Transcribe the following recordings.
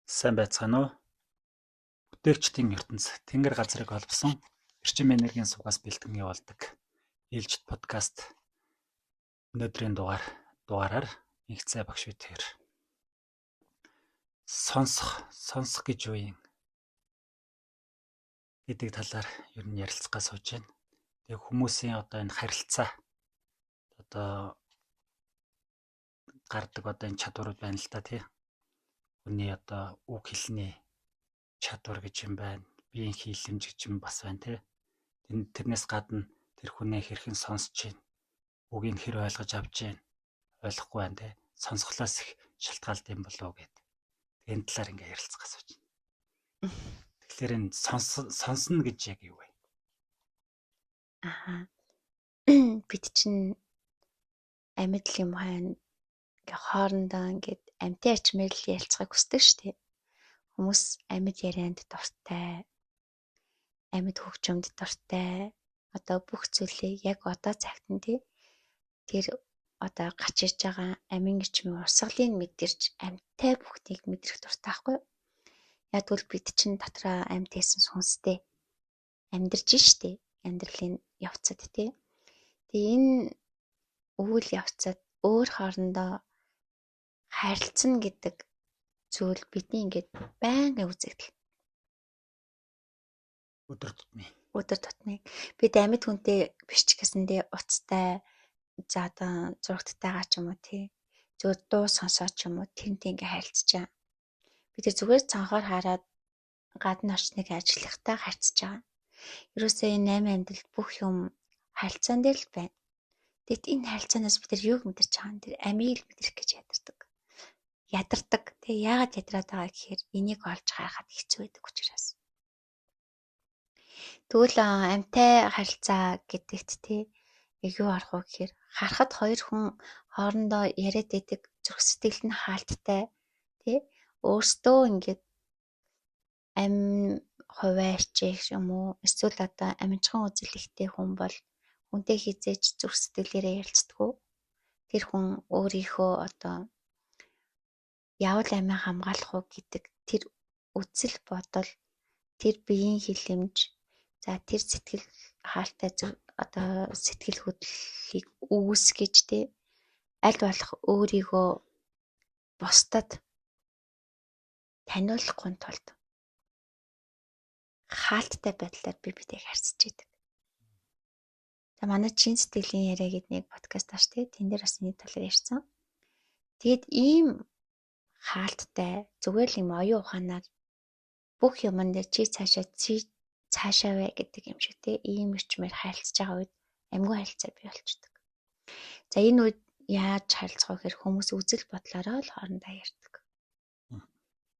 Сайн байцгаана уу? Бүтээгчдийн ертөнц тэнгэр газрыг холбосон эрчим энергийн сувгаас бэлтгэн явуулдаг ээлжит подкаст өнөөдрийн дугаараар Инхцай багш бид хоёр сонсох гэж юу юм гэдэг талаар ер нь ярилцгаа сууж байна. Тэгээ хүмүүсийн одоо энэ харилцаа одоо гардаг одоо энэ чадварууд байна л да тий. Хүний одоо үг хэлний чадвар гэж юм байна. Биеийн хийлэмж гэж юм бас байна тий. Тэрнээс гадна тэр хүнээ хэрхэн сонсч байна. Үгийг хэр ойлгож авч байна. Ойлгохгүй байна тий. Сонсголоос их шалтгаалд юм болов уу гэд. Энэ талаар ингээ ярилцгаа сууж байна. Тэгэхээр энэ сонсно гэж яг юу вэ? Аа. Бид чинь амьд юм хайн ингээ хоорондоо ингээд амьтан ячмээр л ярилцахыг хүсдэг шүү дээ. Хүмүүс амьд ярианд дуртай, амьд хөгжимд дуртай. Одоо бүх зүйлийг яг одоо цагт нь тий тэр одоо гарч ирж байгаа амин ичмийн урсгалыг мэдэрч амьтай бүхнийг мэдрэх дуртай байхгүй юу? Яг тэгвэл бид чинь дотроо амьд хийсэн сүнстэй амьдарч штэ амьдралын явцад тий. Тэгээ энэ үйл явцад өөр хоорондоо харилцана гэдэг зүйл бидний ингээд байнгын үзэгдэл. Өдөр тутмын. Өдөр тутмын. Бид амьд хүнтэй биш ч гэсэндээ уцтай за одоо зурагттайгаа ч юм уу тий. Зүгээр дуу сонсоод ч юм уу тэрнтэй ингээд харилцаж байгаа. Бид тэр зүгээр цонхоор хараад гадна орчныг ажиллахтаа харьцаж байгаа. Ерөөсөө энэ 8 амьдралд бүх юм харилцаан дээр л байна. Тэгэд энэ харилцаанаас бид нар юуг мэдэрч байгаа юм? Тэр амийг л мэдрэх гэж ядардаг. Ядардаг. Тэгээ яагаад ядраад байгаа гэхээр энийг олж харахад хэцүү байдаг учраас. Тэгвэл амьтай харилцаа гэдэгт тий юу арах вэ гэхээр харахад хоёр хүн хоорондоо яриад байдаг зүрх сэтгэл нь хаалттай тий өөрсдөө ингээд ам хувиарч юм уу эсвэл одоо амжихан үзэл ихтэй хүн бол хүнтэй хизээж зүрх сэтгэлээрээ ярилцдаггүй. Тэр хүн өөрийнхөө одоо явал амиа хамгаалах уу гэдэг тэр үзэл бодол, тэр биеийн хилэмж, за тэр сэтгэл хаалтай одоо сэтгэл хөдлөлийг үүсгэж тэ аль болох өөрийгөө бусдад таниулахгүй тулд хаалттай байдлаар би бидээг харьцаж идэг. За манай чин сэтгэлийн яриа гэдэг нэг подкаст ааш тий тэн дээр бас энэ талаар ярьсан. Тэгээд ийм хаалттай зүгээр л юм оюун ухаанаар бүх юмн дээр чи цаашаа чи цаашаа вэ гэдэг юм шиг тий ийм эрчмээр харилцаж байгаа үед амьгүй харилцаа бий болчдөг. За энэ үед яаж харилцах вэ гэхээр хүмүүс үзэл бодлороо л хоорондоо ярьдаг.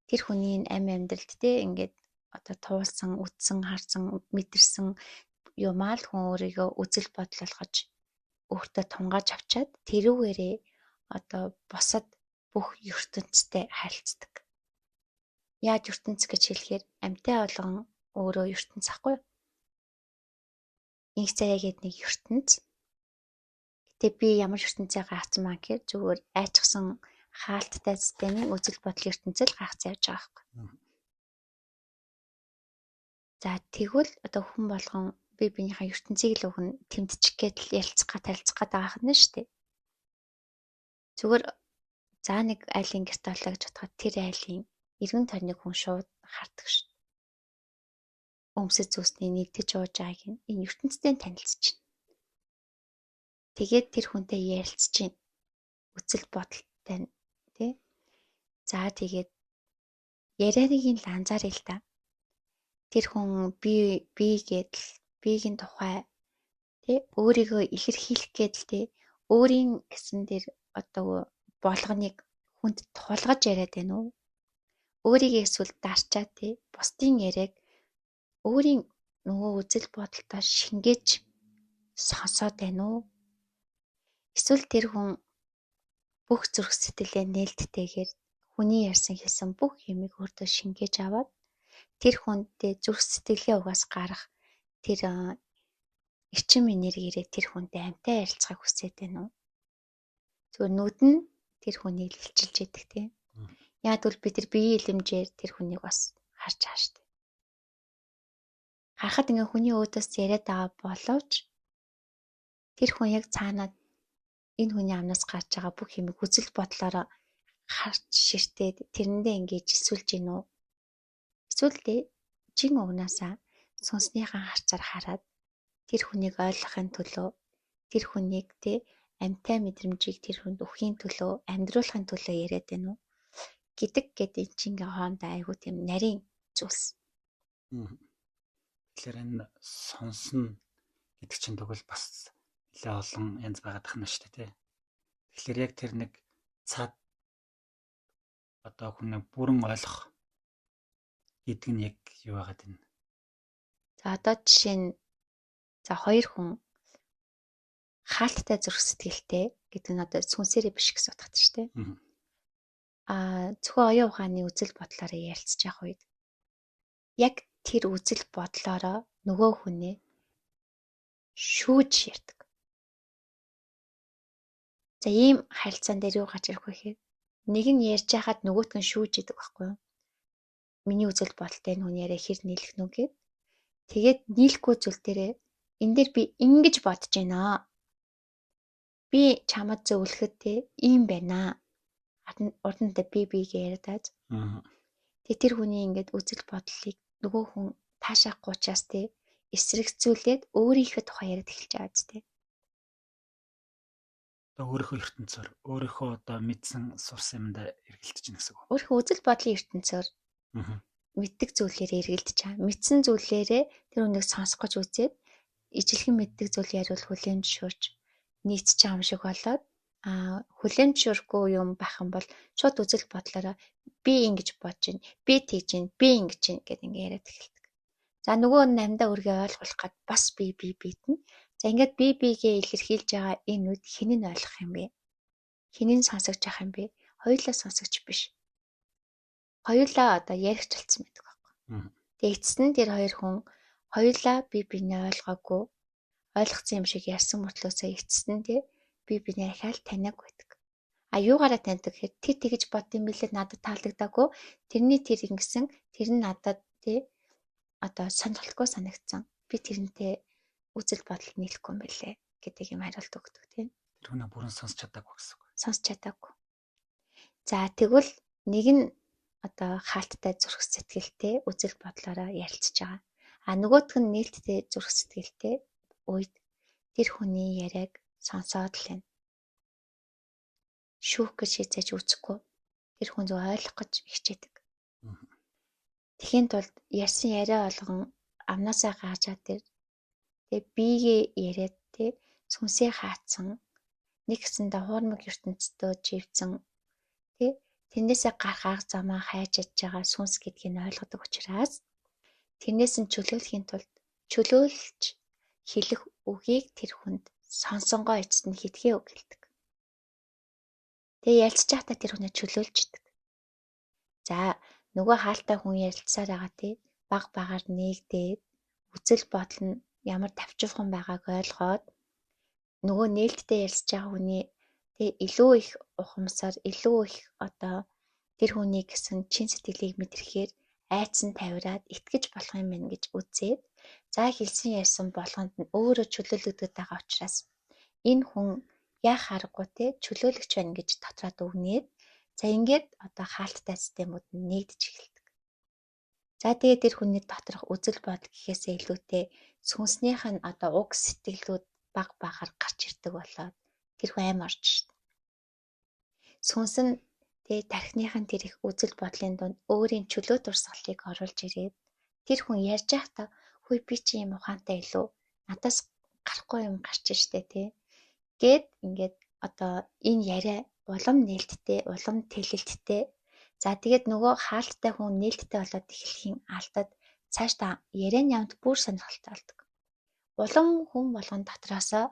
Тэр хүний амь амьдралд тий ингээд одоо туулсан, үтсэн, харсан, мэдэрсэн юмаа л хүн өөрийгөө үзэл бодол болгож өөртөө тунгааж авчаад тэрүүгээрээ одоо бусад бүх ертөнцтэй харилцдаг. Яаж ертөнц гэж хэлэхээр амьтай болгон өөрөө ертөнц ахгүй юу? Инх заяа гэдэг нэг ертөнц. Гэтэ би ямар ертөнцөө гаргацсан маа гэхээр зүгээр айчсан хаалттай системийн үзэл бодол ертөнцөл гаргацсан явж байгаа байхгүй. За тэгвэл одоо хүн болгон би биенийхээ ертөнцийг л өгнө тэмдчих гээд л ярилцах гад харилцах гээд байгаа юм шүү дээ. Зүгээр за нэг айлын гэрт орлоо гэж бодоход тэр айлын эргэн тойрныг хүн шууд хардаг шүү. Өмсөж зүсний нэгдэж ууж байгааг нь энэ ертөнцтэй танилцж байна. Тэгээд тэр хүнтэй ярилцж байна. Үзэл бодолтой тий. За тэгээд ярианыг нь л анзааръя л да. Тэр хүн би би гэдэл биеийн тухай тий өөрийгөө илэрхийлэх гэдэл тий өөрийн гэсэн тэр одоо болгоныг хүнд тулгаж яриад байна уу? Өөрийгөө эсвэл дарчаа тий бусдын яриаг өөрийн нөгөө үзэл бодолтой шингээж сонсоод байна уу? Эсвэл тэр хүн бүх зүрх сэтгэлээ нээлттэйгээр хүний ярьсан хэлсэн бүх юмыг өөртөө шингээж аваад тэр хүнтэй зүрх сэтгэлийн угаас гарах тэр эрчим энергиэрээ тэр хүнтэй амьтай ярилцахыг хүсээд байна уу? Зүгээр нүд нь тэр хүнийг л илчилж идэг тийм. Яг бол би тэр биеийн илэмжээр тэр хүнийг бас харж байгаа шүү дээ. Харахад ингээ хүний өөдөөс яриад байгаа боловч тэр хүн яг цаанаа энэ хүний амнаас гарч байгаа бүх юмыг үзэл бодлороо харж ширтээд тэрэндээ ингэж жилсүүлж гин үү? Эсвэл жин угнаасаа сүнснийхэн харцаар хараад тэр хүнийг ойлгохын төлөө, тэр хүнийг тэ амьтай мэдрэмжийг тэр хүнд өгөхийн төлөө, амьдруулахын төлөө яриад байна уу гэдэг гээд эн чинь ингээ хоорондоо айгүй тийм нарийн зүйлс. Тэгэхээр энэ сонсно гэдэг чинь тэгвэл бас нэлээ олон янз байгаад тахна шүү дээ, тий. Тэгэхээр яг тэр нэг цаад одоо хүнийг бүрэн ойлгох гэдэг нь яг юу байгаад байна? За одоо жишээ нь за хоёр хүн хаалттай зүрх сэтгэлтэй гэдэг нь одоо сүнсээрээ биш гэсэн утгатай шүү дээ. Аа, зөвхөн оюун ухааны үзэл бодлоороо ярилцж явах үед яг тэр үзэл бодлоороо нөгөө хүнээ шүүж ярьдаг. За ийм харилцаан дээр юу гарч ирэх вэ гэхээр нэг нь ярьж байхад нөгөөх нь шүүж идэг байхгүй юу? Миний үзэл бодолтой энэ хүн яриа хэр нийлэх нү гэд. Тэгээд нийлэхгүй зүйл дээрээ энэ дээр би ингэж бодож байна. Би чамд зөвлөхөд те ийм байна. Урдандаа би бигээ яриад тааз. Тэгээ тэр хүний ингээд үзэл бодлыг нөгөө хүн таашаахгүй учраас те эсрэгцүүлээд өөрийнхөө тухай яриад эхэлж байгаа биз дээ. Одоо өөрийнхөө ертөнцөөр, өөрийнхөө одоо мэдсэн сурсан юмдаа эргэлдэж байна гэсэн үг. Өөрийнхөө үзэл бодлын ертөнцөөр мэддэг зүйлээрээ эргэлдэж байгаа. Мэдсэн зүйлээрээ тэр хүнийг сонсох гэж үзээд ижилхэн мэддэг зүйл яриул хүлээн зөвшөөрч нийцж байгаа юм шиг болоод, хүлээн зөвшөөрөхгүй юм байх юм бол шууд үзэл бодлороо би ингэж бодож байна, би тэгж байна, би ингэж байна гэд ингэ яриад эхэлдэг. За нөгөө нь амьдаа өргөө ойлгуулах гад бас би би битэн. За ингээд би бигээ илэрхийлж байгаа энэ үед хэн нь ойлгох юм бэ? Хэн нь сонсогч явах юм бэ? Хоёулаа сонсогч биш. Хоёулаа одоо яригч болсон байдаг байхгүй. Тэгээ эцэст нь тэр хоёр хүн хоёулаа би бинээ ойлгоогүй, ойлгоцсон юм шиг ярьсан мөртлөөсөө эцэст нь тий би бинээ ахаал таниаг байдаг. А юугаараа таньдаг гэхээр тэр тэгэж бод юм билээ, надад таалагдаагүй. Тэрний тэр ингэсэн, тэр нь надад тий одоо сонирхолтой санагдсан. Би тэрнтэй үзэл бодолд нийлэхгүй юм билээ гэдэг юм хариулт өгдөг тийм. Тэр хүнээ бүрэн сонсч чадаагүй гэсэн үг. Сонсч чадаагүй. За тэгвэл нэг нь одоо хаалттай зүрх сэтгэлтэй үзэл бодлороо ярилцж байгаа. А нөгөөх нь нээлттэй зүрх сэтгэлтэй үед тэр хүний яриаг сонсоод л байна. Шүүх гэж хизээж үзэхгүй. Тэр хүн зөв ойлгох гэж хичээдэг. Тэхийн тулд ярьсан яриа болгон амнаасаа гарч тэр тэгээ биегээ яриад тэ сүнсээ хаацсан, нэг гэсэндээ хуурмаг ертөнцийн живцэн тэ тэндээсээ гарах арга замаа хайж ядж байгаа сүнс гэдгийг нь ойлгодог учраас тэрнээс нь чөлөөлөхийн тулд чөлөөлж хэлэх үгийг тэр хүнд сонсонгоо эцэст нь хитгэе үг хэлдэг. Тэгээ ялцж байхдаа тэр хүнээ чөлөөлждөг. За нөгөө хаалтай хүн ярилцсаар байгаа тий баг багаар нээгдээд үзэл бодол нь ямар тавчуухан байгааг ойлгоод нөгөө нээлттэй ярилцж байгаа хүний тий илүү их ухамсар, илүү их одоо тэр хүний гэсэн чин сэтгэлийг мэдрэхээр айцсан тавираад итгэж болох юм байна гэж үзээд, за хэлсэн ярьсан болгонд нь өөрөө чөлөөлөгдөд байгаа учраас энэ хүн яах аргагүй те чөлөөлөгч байна гэж дотроод өгнээд, за ингээд одоо хаалттай системүүд нь нэгдэж эхэлдэг. За тэгээд тэр хүний доторх үзэл бодол гэхээсээ илүүтэй сүнснийх нь одоо уг сэтгэлүүд баг багаар гарч ирдэг болоод тэр хүн аим орж шít. Сүнс нь тэгээ тархиных нь тэр их үзэл бодлын дунд өөрийн чөлөө дурсгалыг оруулж ирээд тэр хүн ярьж байхдаа хүй би чи юм ухаантай илүү надаас гарахгүй юм гарч штэ тий гэд ингээд одоо энэ яриа улам нээлттэй, улам тэлэлттэй. За тэгээд нөгөө хаалттай хүн нээлттэй болоод эхлэхийн алдад цаашдаа ярианы ямд бүр сонирхолтой болдог. Улам хүн болгон дотроосоо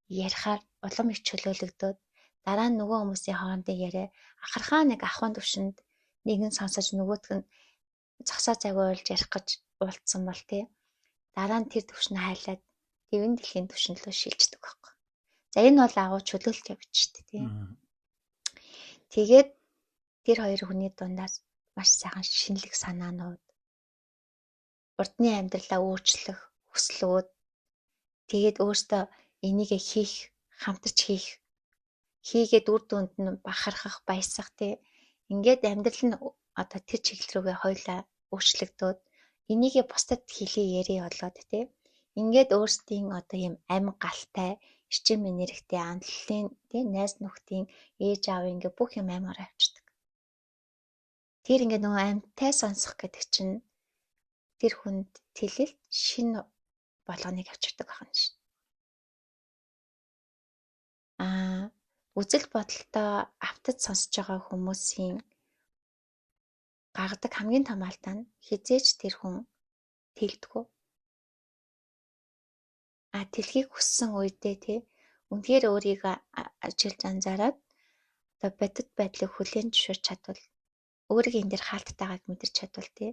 ярихаар улам их чөлөөлөгдөөд дараа нь нөгөө хүмүүсийн хоорондын яриа ахархаа нэг ахуйн төвшөнд нэгэн сонсож нөгөөх нь зогсоо зайгүй уйлж ярих гэж уулзсан бол тий дараа нь тэр төвшин хайлаад дэвэн дэлхийн төвшин рүү шилждэг байхгүй. За энэ бол агуу чөлөөлт явж штэ тий. Тэгээд Тэр хоёр хүний дундаас маш сайхан шинэлэг санаанууд, урдны амьдралаа өөрчлөх хүслүүд, тэгээд өөртөө энийгээ хийх, хамтарч хийх, хийгээд үр дүнд нь бахархах, баясах тий. Ингээд амьдрал нь одоо тэр чиглэл рүүгээ хоёлаа өөрчлөгдөөд энийгээ бусдад хэлий ярий болоод тий. Ингээд өөрсдийн одоо ийм ам галтай, эрчим энергитэй, амтлалын тий найз нөхдийн ээж аав ингээ бүх юм ам ороо авчдаг. Тэр ингээ нөгөө амьтай сонсох гэдэг чинь тэр хүнд тэлэлт шинэ болгоныг авчирдаг байна шин. Аа, үзэл бодолтой автаж сонсож байгаа хүмүүсийн гаргадаг хамгийн том алдаа нь хизээч тэр хүн тэлдэггүй. А тэлхийг хүссэн үедээ тий үнэхээр өөрийгөө ажиллаж анзаараад одоо бодит байдлыг хүлээн зөвшөөрч чадвал, өөрийгөө энэ дэр хаалттайгааг мэдэрч чадвал тий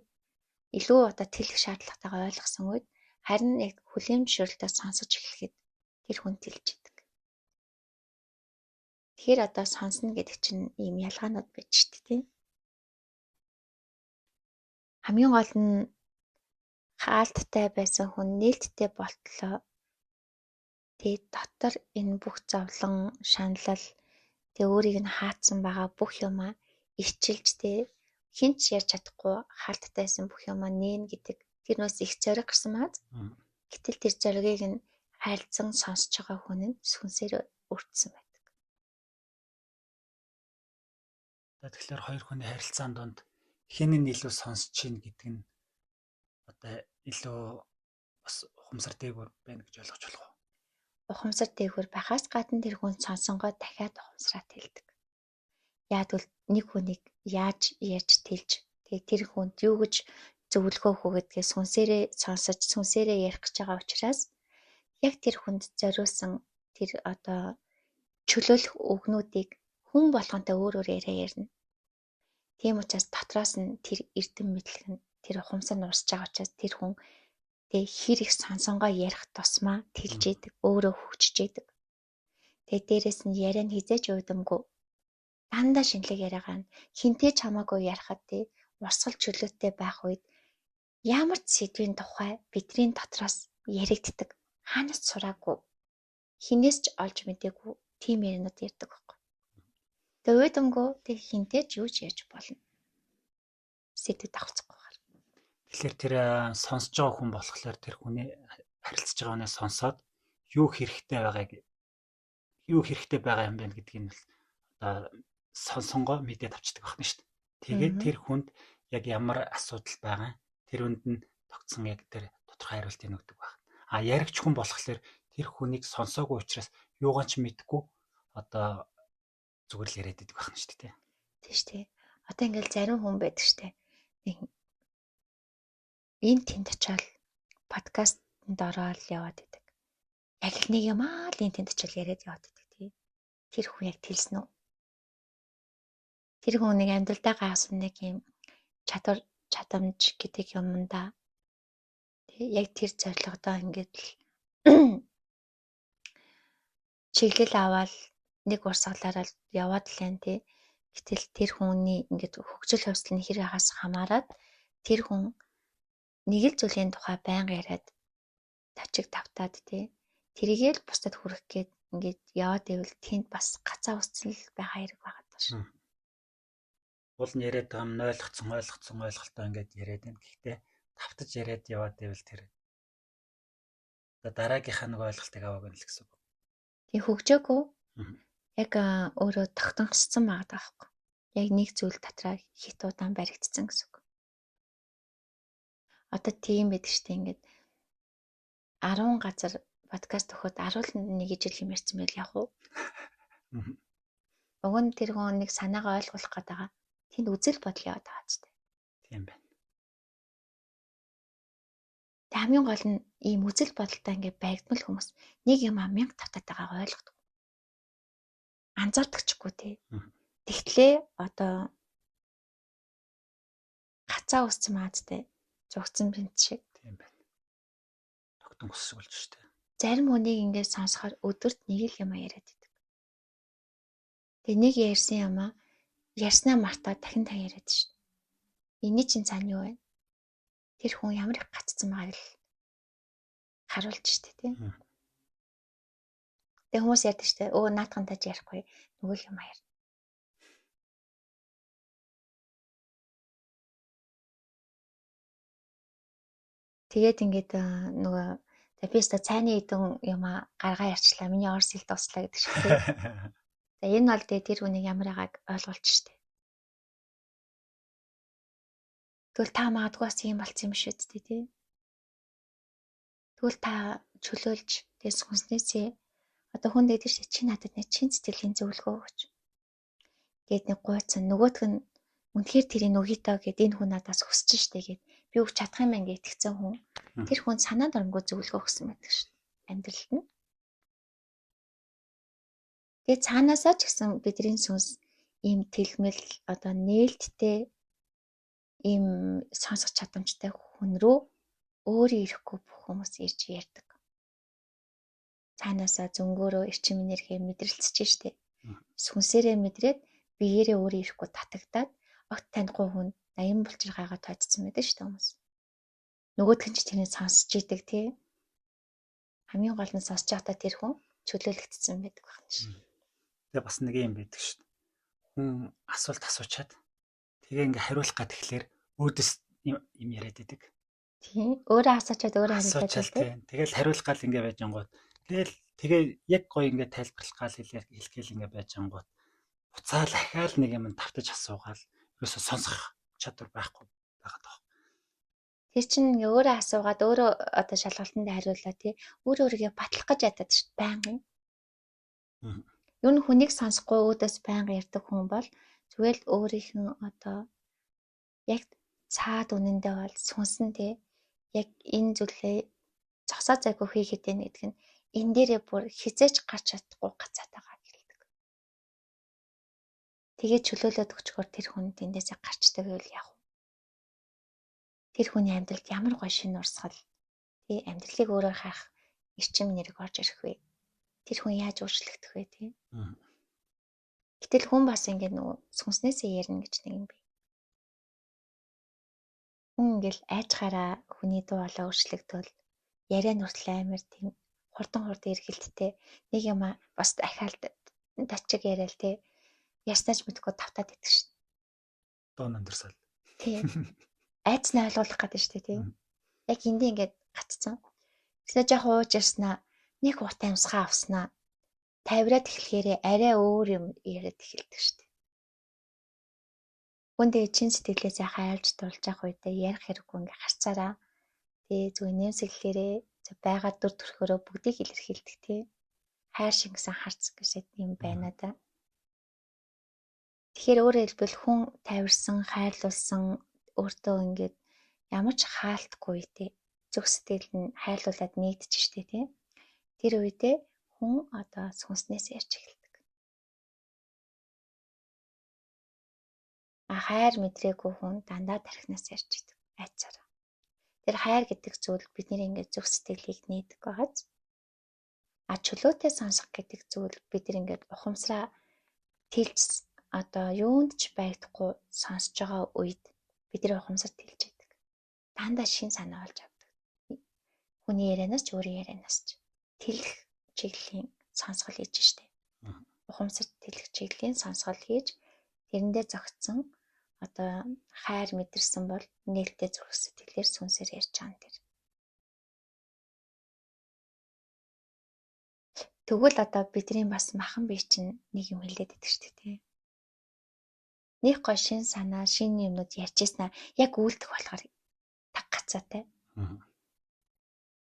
илүү одоо тэлэх шаардлагатайгаа ойлгосон үед харин яг хүлээн зөвшөөрөлтөөр сонсож эхлэхэд тэр хүн тэлж идэг. Тэгэхээр одоо сонсно гэдэг чинь ийм ялгаанууд байж шүү дээ тий. Хамгийн гол нь хаалттай байсан хүн нээлттэй болтлоо тий дотор энэ бүх зовлон, шаналл тий өөрийг нь хаацсан байгаа бүх юмаа илчилж тий хинч ярьж чадахгүй хаалттай байсан бүх юмаа нээн гэдэг тэр нөөс их зориг гарсан мааз. Гэтэл тэр зоригийг нь харилцан сонсож байгаа хүн нь сүнсээр өртсөн байдаг. Тэгэхээр хоёр хүний харилцаан донд хэн нь илүү сонсож чинь гэдэг нь одоо илүү бас ухамсар дээгүүр байна гэж ойлгож болох уу? Ухамсар дээгүүр байхаас гадна тэр хүн сонсонгоо дахиад ухамсараа тэлдэг. Яг бол нэг хүнийг яаж ярьж тэлж тэгээ тэр хүнд юу гэж зөвлөгөө өгөх гэдгээ сүнсээрээ сонсож сүнсээрээ ярих гэж байгаа учраас яг тэр хүнд зориулсан тэр одоо чөлөөлөх үгнүүдийг хүн болгонтой өөр өөр яриа ярина. Тийм учраас дотроос нь тэр эрдэм мэдлэг нь тэр ухамсар нь урсж байгаа учраас тэр хүн тэг хэр их сонсонгоо ярих тусмаа тэлж идэг, өөрөө хөгжиж идэг. Тэгээ дээрэс нь яриа нь хизээч уйдамгүй. Дандаа шинэлэг яриагаа нь хинтээ ч хамаагүй ярихад тий урсгал чөлөөтэй байх үед ямар ч сэдвийн тухай бидний дотроос яригддаг. Хаанаас ч сураагүй. Хинээс ч олж мдээгүй тийм яриануд ярьдаг байхгүй. Тэгээ уйдамгүй тэг хинтээ ч юу ч ярьж болно. Сэдв давхцахгүйгээр. Тэгэхээр тэр сонсож байгаа хүн болохоор тэр хүний харилцаж байгаа хүнээ сонсоод юу хэрэгтэй байгааг юу хэрэгтэй байгаа юм бэ гэдгийг нь одоо сонсонгоо мэдээд авчдаг байна шүү дээ. Тэгээд тэр хүнд яг ямар асуудал байгаа тэр хүнд нь тогтсон яг тэр тодорхой хариултыг өгдөг байна. А яригч хүн болохоор тэр хүнийг сонсоогүй учраас юугаа ч мэдэхгүй одоо зүгээр л яриад идэг байна шүү дээ. Тийм шүү дээ. Одоо ингээл зарим хүн байдаг шүү дээ. Нэг энэ тэнд очиод подкастэнд ороод яваад идэг. Яг л нэг юм аа л энэ тэнд очиод яриад яваад идэг тий. Тэр хүн яг тэлсэн үү? Тэр хүн нэг амьдралдаа гайхсан нэг юм чадвар чадамж гэдэг юмдаа тий яг тэр зорилгодоо ингээд л чиглэл аваад нэг урсгалаараа л яваад л байна тий. Гэтэл тэр хүний ингээд хөгжил хувьсгал нь хэр хагас хамаарат тэр хүн нэг л зүйлийн тухай байнга яриад тачиг тавтаад тий. Тэрийгээ л бусдад хүргэх гээд ингээд яваад ивэл тэнд бас гацаа үсэл байгаа хэрэг байгаа даа шүү. Уул нь яриад байгаа юм ойлгоцсон ойлгоцсон ойлголтоо ингээд яриад байна. Гэхдээ тавтаж яриад яваад ивэл тэр одоо дараагийнхаа нэг ойлголтыг аваагүй л гэсэн үг. Тэг хөгжөөгүй. Яг өөрөө тогтонгосцсон байгаа даахгүй. Яг нэг зүйл дотроо хит удаан баригдсан гэсэн үг. Одоо тийм байдаг штэ ингээд 10 газар подкаст өгөхөд 10 нэг ижил юм ярьсан байл яг уу. Уг нь тэр хүн нэг санаагаа ойлгуулах гээд байгаа. Тэнд үзэл бодол яваад байгаа ч тийм. Тийм байна. Тэг хамгийн гол нь ийм үзэл бодолтой ингээд баригдмал хүмүүс нэг юм а 1000 тавтаатайгаа ойлгодог. Анзаардаг ч үгүй тий. Тэгтлээ одоо гацаа үссэн маазтай зугцсан бинт шиг. Тийм байна. Тогтон өсөж болж штэ. Зарим хүнийг ингээд сонсохоор өдөрт нэг л юм яриад идэг. Тэгээ нэг ярьсан юм а Ярьснаа мартаа дахин дахин яриад шин. Энэний чинь цаана юу вэ? Тэр хүн ямар их гацсан байгааг л харуулж штэ тий. Тэгээ хүмүүс ярьдаг штэ. Өө наатахантай ч ярихгүй. Нөгөө л юм аяар. Тэгээд ингээд нөгөө би өста цайны идэн юм гаргаа ярьчлаа. Миний орс хэл дуслаа гэдэг шиг тий. За энэ бол тэр хүнийг ямар байгааг ойлгуулж штэ. Тэгвэл та магадгүй бас ийм болсон юм шүү дээ тий. Тэгвэл та чөлөөлж тэгээ сүнснээсээ одоо хүн дээр чи чи надад нэг чин сэтгэлийн зөвлөгөө өгч. Гээд нэг гуйцсан нөгөөх нь үнэхээр тэрийг нөгөөдөө гэд энэ хүн надаас хүсэж штэ гэд би өгч чадах юм байна гэж итгэсэн хүн тэр хүн санаа дормгүй зөвлөгөө өгсөн байдаг шүү амьдралд нь. Тэгээ цаанаасаа ч гэсэн бидний сүнс ийм тэлмэл одоо нээлттэй ийм сонсох чадамжтай хүн рүү өөрөө ирэхгүй бүх хүмүүс ирж ярьдаг. Цаанаасаа зөнгөөрөө эрчим энерги мэдрэлцэж штэ. Сүнсээрээ мэдрээд биеэрээ өөрөө ирэхгүй татагдаад огт танихгүй хүн 80 булчирхайгаа тооцсон байдаг штэ хүмүүс. Нөгөөх нь ч тэрийг сонсч идэг тий. Хамгийн гол нь сонсож байхдаа тэр хүн чөлөөлөгдсөн байдаг байна ш. Тэгээ бас нэг юм байдаг шүү. Хүн асуулт асуучаад тэгээ ингээ хариулах гад тэгэхээр өөдөөс юм яриад идэг. Тийм. Өөрөө асуучаад өөрөө хариулаад байдаг. Тэгэл хариулах гал ингээ байж ангууд. Тэгэл тэгээ яг гоё ингээ тайлбарлах гал хэлгээл ингээ байж ангууд. Буцаал ахаал нэг юм тавтаж асуугаал ерөөсө сонсох чадвар байхгүй байгаад байгаа. Тэр чинь ингээ өөрөө асуугаад өөрөө одоо шалгалтанд хариулаа тий. Өөрөө өөрийгөө батлах гэж ядаад шүү байнгын. Юу н хүнийг сонсохгүй өөдөөс байнга ярьдаг хүн бол зүгээр л өөрийнх нь одоо яг цаад үнэндээ бол сүнсэн тий. Яг энэ зүйлээ зогсоо зайгүй хийхэд байна гэдэг нь энэ дээрээ бүр хизээч гарч чадахгүй гацаатайгаа гэлдэг. Тэгээд чөлөөлөөд өгчгөр тэр хүн тэндээсээ гарчдаг байвал яах вэ? Тэр хүний амьдралд ямар гоё шинэ урсгал тий амьдралыг өөрөөр харах эрчим нэрэг орж ирэх вэ? Тэр хүн яаж өөрчлөгдөх вэ тий? Гэтэл хүн бас ингээд нөгөө сүнснээсээ ярина гэж нэг юм бий. Хүн ингээл айжхаараа хүний дуу хоолой өөрчлөгдвөл яриа нь хүртэл амар тийм хурдан хурдан эргэлттэй нэг юм бас дахиад тачиг яриа л тий ярьснаач мэдэхгүй тавтаад идэх шин. Доо нандэрсэл. Тий. Айцнаа ойлгуулах гэдэг шүү дээ тий. Яг эндээ ингээд гацсан. Тэгснэ жоох ууж ярьснаа нэг урт амьсгаа авснаа тавираад эхлэхээрээ арай өөр юм яриад эхэлдэг шүү дээ. Хүн тэгээ чин сэтгэлээсээ хайлж дуулж явах үедээ ярих хэрэггүй ингээ харцаараа тэгээ зүгээр нэмсэглэлээрээ байгаа дүр төрхөөрөө бүгдийг илэрхийлдэг тий. Хайр шингэсэн харц гэсэн юм байна да. Тэгэхээр өөрөөр хэлбэл хүн тайварсан, хайрлуулсан өөртөө ингээд ямар ч хаалтгүй тий. Зүг сэтгэл нь хайрлуулад нэгдэж штэ тий. Тэр үедээ хүн одоо сүнснээс ярьж эхэлдэг. А хайр мэдрээгүй хүн дандаа тархинаас ярьж идэг айцаараа. Тэр хайр гэдэг зүйл бидний ингээд зүг сэтгэлийг нээдэг байгааз. А чөлөөтэй сонсох гэдэг зүйл бид нар ингээд ухамсараа тэлж одоо юунд ч байгдахгүй сонсож байгаа үед бид нар ухамсар тэлж идэг. Дандаа шин санаа олж авдаг. Хүний ярианаас ч өөрийн ярианаас ч тэлэх чиглэлийн сонсгол хийж штэ. Ухамсар тэлэх чиглэлийн сонсгол хийж тэрэндээ зогтсон одоо хайр мэдэрсэн бол нээлттэй зүрх сэтгэлээр сүнсээр ярьж байгаа юм тэр. Тэгвэл одоо бидний бас махан бие чинь нэг юм хэлээд идэх штэ тий. Нэг гой шин санаа, шин юмнууд ярьж ирсэн яг үйлдэх болохоор таг гацаатай.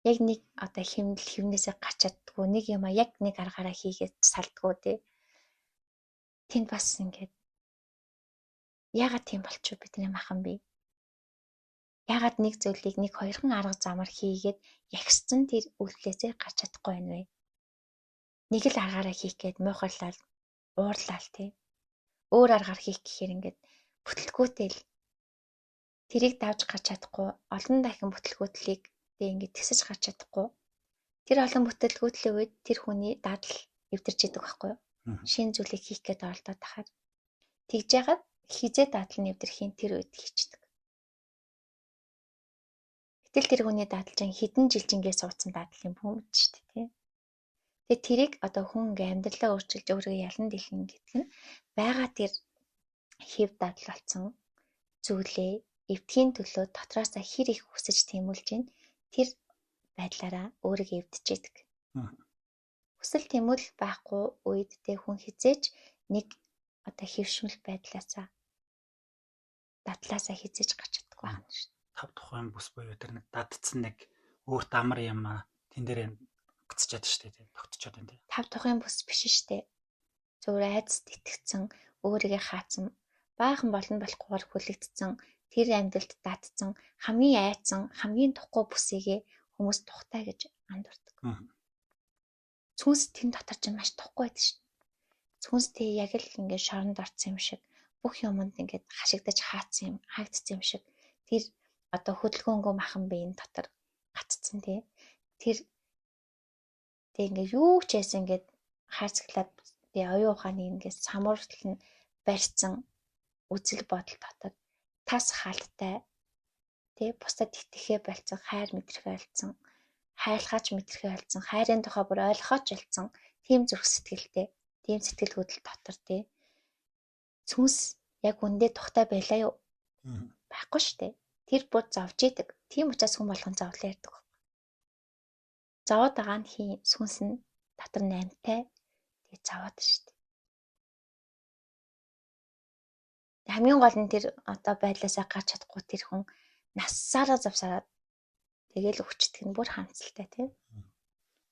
Яг нэг одоо хэмнэл хэмнээсээ гарч чаддгүй нэг юм а яг нэг аргаараа хийгээд салдггүй тий. Тэнд бас ингээд яагаад тийм болчих бидний махан бие? Яагаад нэг зүйлийг нэг хоёрхан арга замаар хийгээд ягсцэн тэр үйлдэлээсээ гарч чадахгүй байна вэ? Нэг л аргаараа хийх гээд муухайлал, уурлал тий. Өөр аргаар хийх гэхээр ингээд бүтлгүүтэл тэрийг давж гарч чадахгүй олон дахин бүтлгүүтлийг тэг ингээд тэсэж гарч чадахгүй. Тэр олон бүтлгүүтлийн үед тэр хүний дадал эвдэрч идэг байхгүй юу? Шинэ зүйлийг хийх гээд оролдоод тахаар. Тэгж яагаад хизээ дадал нэвтрэхийн тэр үед хийчдэг. Гэтэл тэр хүний дадал чинь хэдэн жилжингээ суудсан дадал юм бүүмж шүү дээ, тий. Тэгээ тэрийг одоо хүн ингээ амьдралаа өөрчилж өөрийгөө ялан дэлгэн гэдэг нь байгаа тэр хэв дадал болсон зүйлээ эвдэхийн төлөө дотроосоо хэр их хүсэж тэмүүлж гин тэр байдлаараа өөрийгөө эвдчихэдэг. Хүсэл тэмүүлэл байхгүй үед тэ хүн хизээч нэг одоо хэвшмэл байдлаасаа дадлаасаа хизээж гарч чаддаггүй байна шүү дээ. Тав тухайн бүс буюу тэр нэг дадцсан нэг өөрт амар юм тэн дээр гацчаад шүү дээ, тогтчоод байна тий. Тав тухайн бүс биш шүү дээ. Зөвхөн айдас итгэцэн өөрийгөө хаацсан баахан болно болохгүйгээр хүлэгдсэн тэр амьдралд дадсан хамгийн айцсан хамгийн тухгүй бүсийгээ хүмүүс тухтай гэж андуурдаг. Сүнс тэн дотор чинь маш тухгүй байдаг шүү. Сүнс тий яг л ингээд шоронд орсон юм шиг бүх юмд ингээд хашигдаж хаацсан юм, хаагдсан юм шиг тэр одоо хөдөлгөөнгөө махан биеийн дотор гаццсан тий. Тэр тэг ингээд юу ч яасан ингээд хайрцаглаад тий оюун ухааны ингээд самууртал нь барьцсан үзэл бодол дотор тас хаалттай тий бусдад итгэхээ болцсон, хайр мэдрэхээ болцсон, хайрлахаач мэдрэхээ болцсон, хайрын тухай бүр ойлгохооч болцсон тийм зүрх сэтгэлтэй, тийм сэтгэл хөдлөл дотор тий сүнс яг үндэ тухтай байлаа юу? Байхгүй шүү дээ. Тэр бүр зовж идэг. Тийм учраас хүн болгон зовлон ярьдаг. Зовоод байгаа нь хин сүнс нь дотор нь амьтай. Тэгээ зовоод шүү дээ. Хамгийн гол нь тэр одоо байдлаасаа гарч чадахгүй тэр хүн нассаараа завсараад тэгэл өвчтг нь бүр хаамцалтай тий.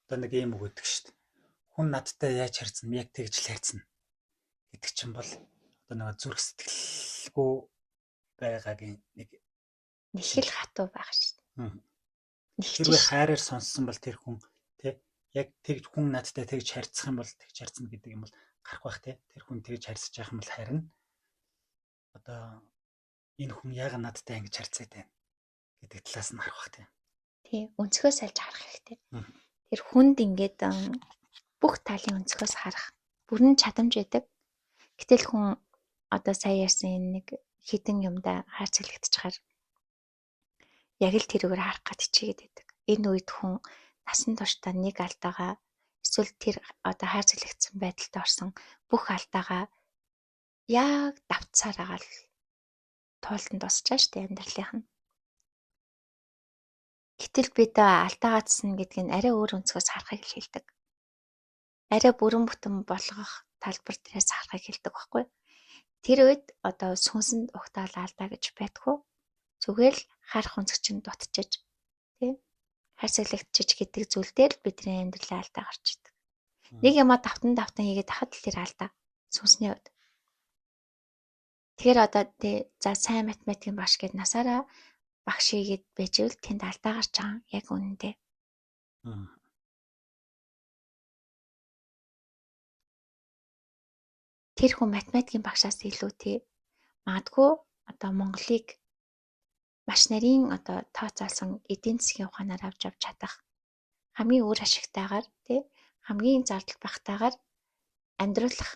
Одоо нэг ийм үг өгдөг шүү дээ. Хүн надтай яаж харьцна, яг тэгж л харьцна гэдэг чинь бол одоо нэг зүрх сэтгэлгүй байгаагийн нэг нэг л хатуу байгаа шүү дээ. Хэрвээ хайраар сонссон бол тэр хүн тий яг тэгж хүн надтай тэгж харьцах юм бол тэгж харьцна гэдэг юм бол гарах байх тий. Тэр хүн тэгж харьцаж явах юм бол харин одоо энэ хүн яагаад надтай ингэж харьцаад байна гэдэг талаас нь харах бах тий. Тий, өнцгөөс альж харах хэрэгтэй. Тэр хүнд ингээд бүх талын өнцгөөс харах бүрэн чадамж байдаг. Гэтэл хүн одоо сая ярьсан энэ нэг хідэн юмдаа хайрцаглагдчихаар яг л тэрүүгээр харах гад хичээгээд байдаг. Энэ үед хүн насан туршдаа нэг алдаагаа эсвэл тэр одоо хайрцаглагдсан байдалд орсон бүх алдаагаа яг давтсаар байгаа л туултанд дуусчаа штэ амьдралынх нь. Гэтэл бид алдаагаадсан гэдг нь арай өөр өнцгөөс харахыг л хэлдэг. Арай бүрэн бүтэн болгох талбар дээрээс харахыг хэлдэг байхгүй. Тэр үед одоо сүнсэнд угтаал алдаа гэж байдгүй. Зүгээр л харах өнцөг чинь дутчиж тий хайрцаглагдчиж гэдэг зүйл дээр л бидний амьдралын алдаа гарч идэг. Нэг юмаа давтан давтан хийгээд хахад л тэр алдаа сүнсний хувьд. Тэгэхээр одоо тий за сайн математикийн багш гэд насаараа багш хийгээд байж ивэл тэнд алдаа гарч байгаа яг үнэндээ. Тэр хүн математикийн багшаас илүү тий магадгүй одоо Монголыг маш нарийн одоо тооцоолсон эдийн засгийн ухаанаар авч явж чадах хамгийн үр ашигтайгаар тий хамгийн зардал багтаагаар амьдруулах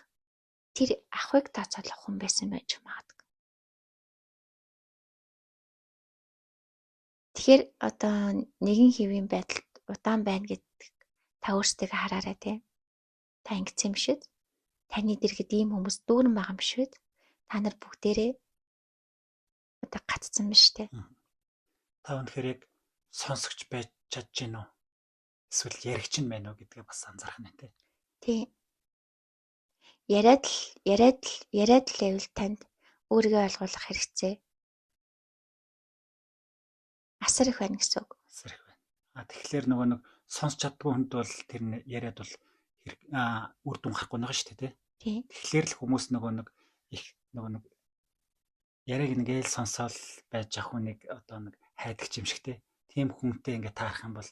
тэр ахуйг тооцоолох хүн байсан байж магадгүй. Тэгэхээр одоо нэгэн хэвийн байдалд удаан байна гэдэг та өөрсдөө хараарай тий. Та ингэсэн юм шиг. Таны дэргэд ийм хүмүүс дүүрэн байгаа юм биш үү? Та нар бүгдээрээ одоо гацсан биш үү? Та үнэхээр яг сонсогч байж чадж гин үү? Эсвэл яригч нь байна уу гэдгээ бас анзаарах нь тий. Тий. Яриад л яриад л яриад л байвал танд өөрийгөө ойлгуулах хэрэгцээ асар их байна гэсэн үг. Асар их байна. А тэгэхээр нөгөө нэг сонсч чаддгүй хүнд бол тэр яриад бол хэрэг үр дүн гарахгүй нэг шүү дээ тий. Тэгэхээр л хүмүүс нөгөө нэг их нөгөө нэг яриаг нэг ээл сонсоол байж ах хүнийг одоо нэг хайдаг юм шиг тий. Тийм хүнтэй ингээд таарах юм бол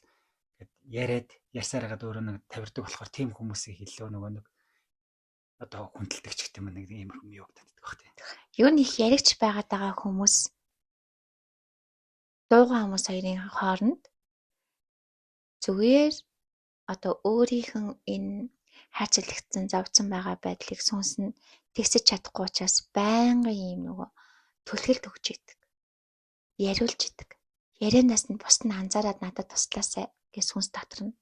ингээд яриад ярьсаар хагаад өөрөө нэг тавирдаг болохоор тийм хүмүүсийг илүү нөгөө нэг одоо хүндэлдэг ч гэх юм нэг иймэрхүү юм явагдаад байх тий. Юу нэг яригч байгаад байгаа хүмүүс дуугаа хүмүүс хоёрын хооронд зүгээр одоо өөрийнх нь энэ хайрцаглагдсан зовцсон байгаа байдлыг сүнс нь Тэгсэж чадахгүй учраас байнгын юм нөгөө түлхэлт өгч идэг. Яриулж идэг. Ярианаас нь бус нь анзаараад надад туслаасай гэж сүнс дотор нь.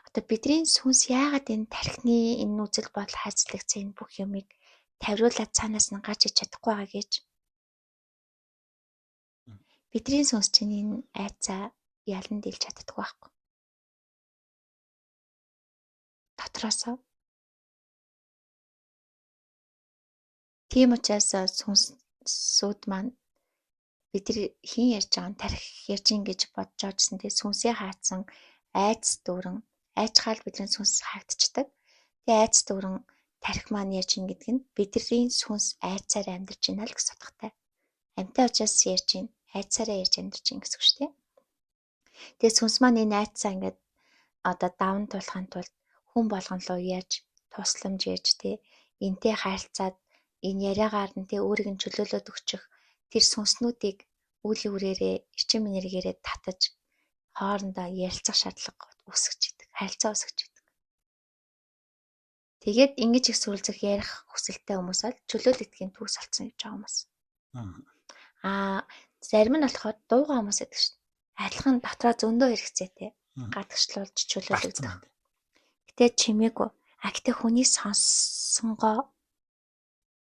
Одоо бидний сүнс яагаад энэ тархины энэ үзэл бодол хайрцагцсан энэ бүх юмыг тавируулаад цаанаас нь гарч иж чадахгүй байгаа гэж. Бидний сүнс чинь энэ айцаа ялан дийлж чаддаг байхгүй. Дотроосоо. Тийм учраас сүнсүүд маань бид нар хин ярьж байгаа нь тархи ярьж ин гэж бодож очсон. Тэгээ сүнсээ хаацсан айц дүүрэн айчхаал бидний сүнс хаагдчихдаг. Тэгээ айц дүүрэн тархи маань ярьж ин гэдэг нь бидний сүнс айцаар амьдарч байна л гэсэн утгатай. Амьтаа учраас ярьж ин, айцаараа ярьж амьдарч ин гэсэн үг шүү дээ. Тэгээ сүнс маань энэ айцаа ингээд одоо даван туулахын тулд хүн болгон руу ярьж, тусламж ярьж тэ энтэй харилцаад энэ яриагаар нь тэ өөрийг нь чөлөөлөөд өгчих тэр сүнснүүдийг үлийн үрээрээ эрчим энергиэрээ татаж хоорондоо ярилцах шаардлага үүсгэж идэг, харилцаа үүсгэж идэг. Тэгээд ингэж их сүрэлзэх ярих хүсэлтэй хүмүүс бол чөлөөлөгдөхийн төгс олцсон гэж байгаа хүмүүс. Аа зарим нь болохоор дуугаа хүмүүс гэдэг шин. Адилхан дотроо зөндөө хэрэгцээтэй гадагшлуулж чөлөөлөгдөх. Гэтэ чимээгүй. А гэтэ хүний сонссонгоо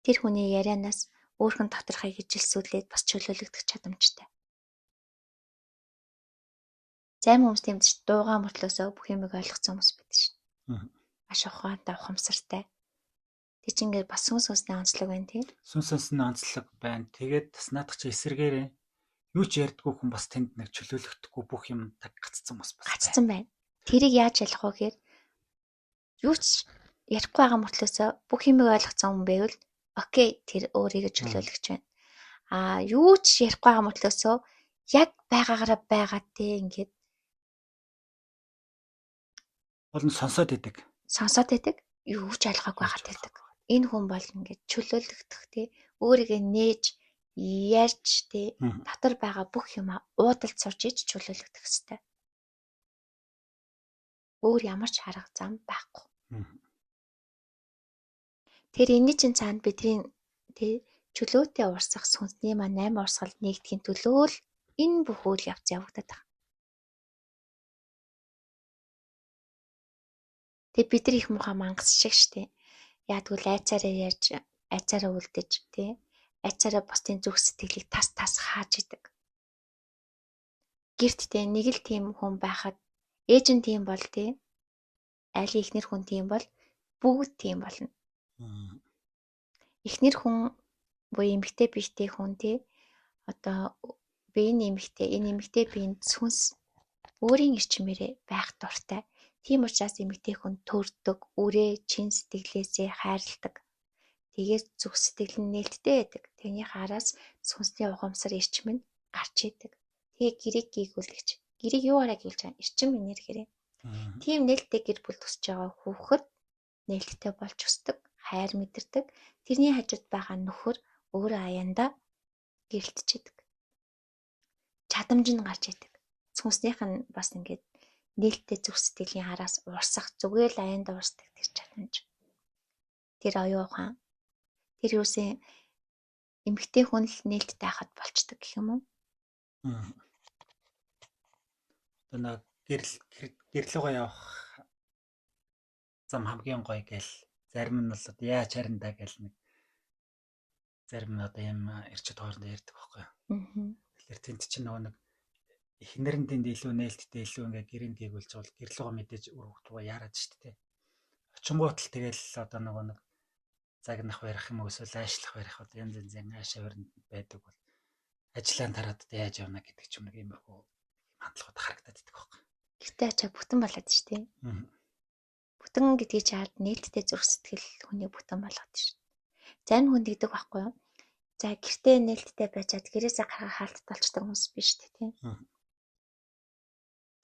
тэр хүний ярианаас өөрх нь доторхыг ижилсүүлээд бас чөлөөлөгдөх чадамжтай. Зарим хүмүүс тийм ч дуугаа мөртлөөсөө бүх юмыг ойлгоцсон хүмүүс байдаг шин. Маш ухаантай, ухамсартай. Тэг чи ингээд бас сүнс сүнсний онцлог байна тийм. Сүнс сүнсний онцлог байна. Тэгээд бас наадах чи эсэргээрээ юу ч ярьдгүй хүн бас тэнд нэг чөлөөлөгдөхгүй бүх юм таг гаццсан хүмүүс бас гаццсан байна. Тэрийг яаж ялах вэ гэхээр юу ч ярихгүй байгаа мөртлөөсөө бүх юмыг ойлгоцсон хүн байвал окей, тэр өөрийгөө чөлөөлөгч байна. Аа юу ч ярихгүй байгаа мөртлөөсөө яг байгаагаараа байгаа те ингээд бол нь сонсоод идэг. Сонсоод идэг. Юу ч ойлгоогүй байгаад байдаг. Энэ хүн бол ингээд чөлөөлөгдөх те өөрийгөө нээж ярьж те дотор байгаа бүх юмаа уудалд сурч иж чөлөөлөгдөх хэвээр. Өөр ямар ч арга зам байхгүй. Тэр энэний чинь цаана бидний тэ чөлөөтэй урсгах сүнсний маань 8 урсгал нэгдэхин төлөө л энэ бүх үйл явц явагдаад байгаа. Тэг бид нар их муухай мангас шиг штэ. Яадгүй айцаараа ярьж, айцаараа үлдэж тэ айцаараа бусдын зүрх сэтгэлийг тас тас хааж идэг. Гэрт тэ нэг л тийм хүн байхад ээж нь тийм бол тэ айлын эхнэр хүн тийм бол бүгд тийм болно. Эхнэр хүн буюу эмэгтэй биетэй хүн тий одоо би энэ эмэгтэй, энэ эмэгтэй биеийн сүнс өөрийн эрчмээрээ байх дуртай. Тийм учраас эмэгтэй хүн төрдөг, үрээ чин сэтгэлээсээ хайрладаг. Тэгээд зүх сэтгэл нь нээлттэй байдаг. Тэрний хараас сүнсний ухамсар эрчим нь гарч идэг. Тэгээ гэрийг гийгүүлэгч. Гэрийг юугаараа гийлж байгаа? Эрчим энергиэрээ. Тийм нээлттэй гэр бүл төсөж байгаа хүүхэд нээлттэй болж өсдөг, хайр мэдэрдэг. Тэрний хажууд байгаа нөхөр өөрөө аяндаа гэрэлтэж идэг. Чадамж нь гарч идэг. Сүнснийх нь бас ингээд нээлттэй зүрх сэтгэлийн араас урсах зүгээр л аяндаа урсдаг тэр чадамж. Тэр оюун ухаан. Тэр юусэн эмэгтэй хүн л нээлттэй хахад болчдөг гэх юм уу? Одоо нэг гэрэл рүүгээ явах зам хамгийн гоё гээл зарим нь бол одоо яаж харин даа гээл нэг зарим нь одоо юм эрчүүд хоорондоо ярьдаг байхгүй юу. Тэгэхээр тэнд чинь нөгөө нэг эхнэр нь тэнд илүү нээлттэй илүү ингээ гэрээнд гийгүүлж байгаа бол гэрэл рүүгээ мэдээж үр хөвгт рүү яарад шүү дээ. Очингуут л тэгэл одоо нөгөө нэг загнах барих юм уу эсвэл айшлах барих одоо янз янзын аашаа баринд байдаг бол ажлаа тараад яаж явна гэдэг ч юм нэг иймэрхүү хандлагууд харагдаад идэх байхгүй. Гэртээ ачаа бүтэн болоод шүү дээ. Бүтэн гэдгийг чаад нээлттэй зүрх сэтгэл хүний бүтэн болгоод шүү. Зарим хүн тэгдэг байхгүй юу? За гэртээ нээлттэй байчаад гэрээсээ гарах хаалттай болчдөг хүмүүс биш үү тийм.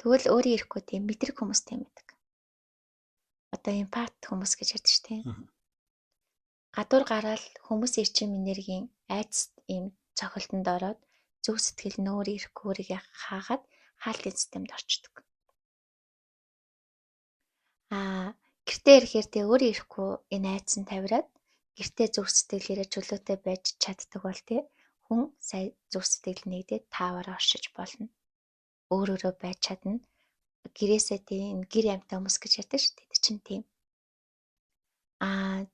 Тэгвэл өөрөө ирэхгүй тийм мэдрэг хүмүүс тийм байдаг. Одоо эмпат хүмүүс гэж ярьдаг шүү тийм. Гадуур гараал хүмүүс эрчим энергийн айдас ийм цохилтонд ороод зүг сэтгэл нь өөрөө ирэхгүй өөрийгөө хаагаад хаалтын системд орчдөг. Аа Гэртээ ирэхээр тэ өөрөө ирэхгүй энэ айдас нь тавираад гэртээ зүрх сэтгэлээрээ чөлөөтэй байж чаддаг бол тэ хүн сая зүрх сэтгэл нэгдээд тааваараа оршиж болно. Өөр өөрөө байж чадна. Гэрээсээ тэ энэ гэр амьтан хүмүүс гэж ярьдаг шүү дээ. Тэр чинь тийм. Аа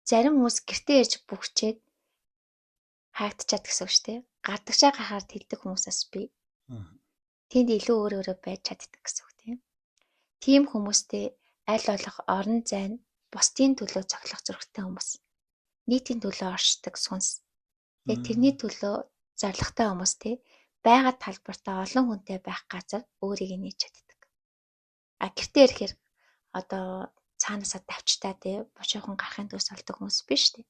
зарим хүмүүс гэртээ ирж бүхчээд хаагдчихад гэсэн үг шүү дээ. Гардагшаа гарахаар тэлдэг хүмүүс бас бий. Тэнд илүү өөр өөрөө байж чаддаг гэсэн үг тийм. Тийм хүмүүстэй аль болох орон зай нь бусдын төлөө цохилох зүрхтэй хүмүүс. Нийтийн төлөө оршдог сүнс. Тэгээ тэрний төлөө зоригтой хүмүүс тий байгаа талбартаа олон хүнтэй байх газар өөрийг нээж чаддаг. А гэртээ ирэхээр одоо цаанаасаа тавчтаа тий бушуухан гарахын төс олдог хүмүүс биш тий.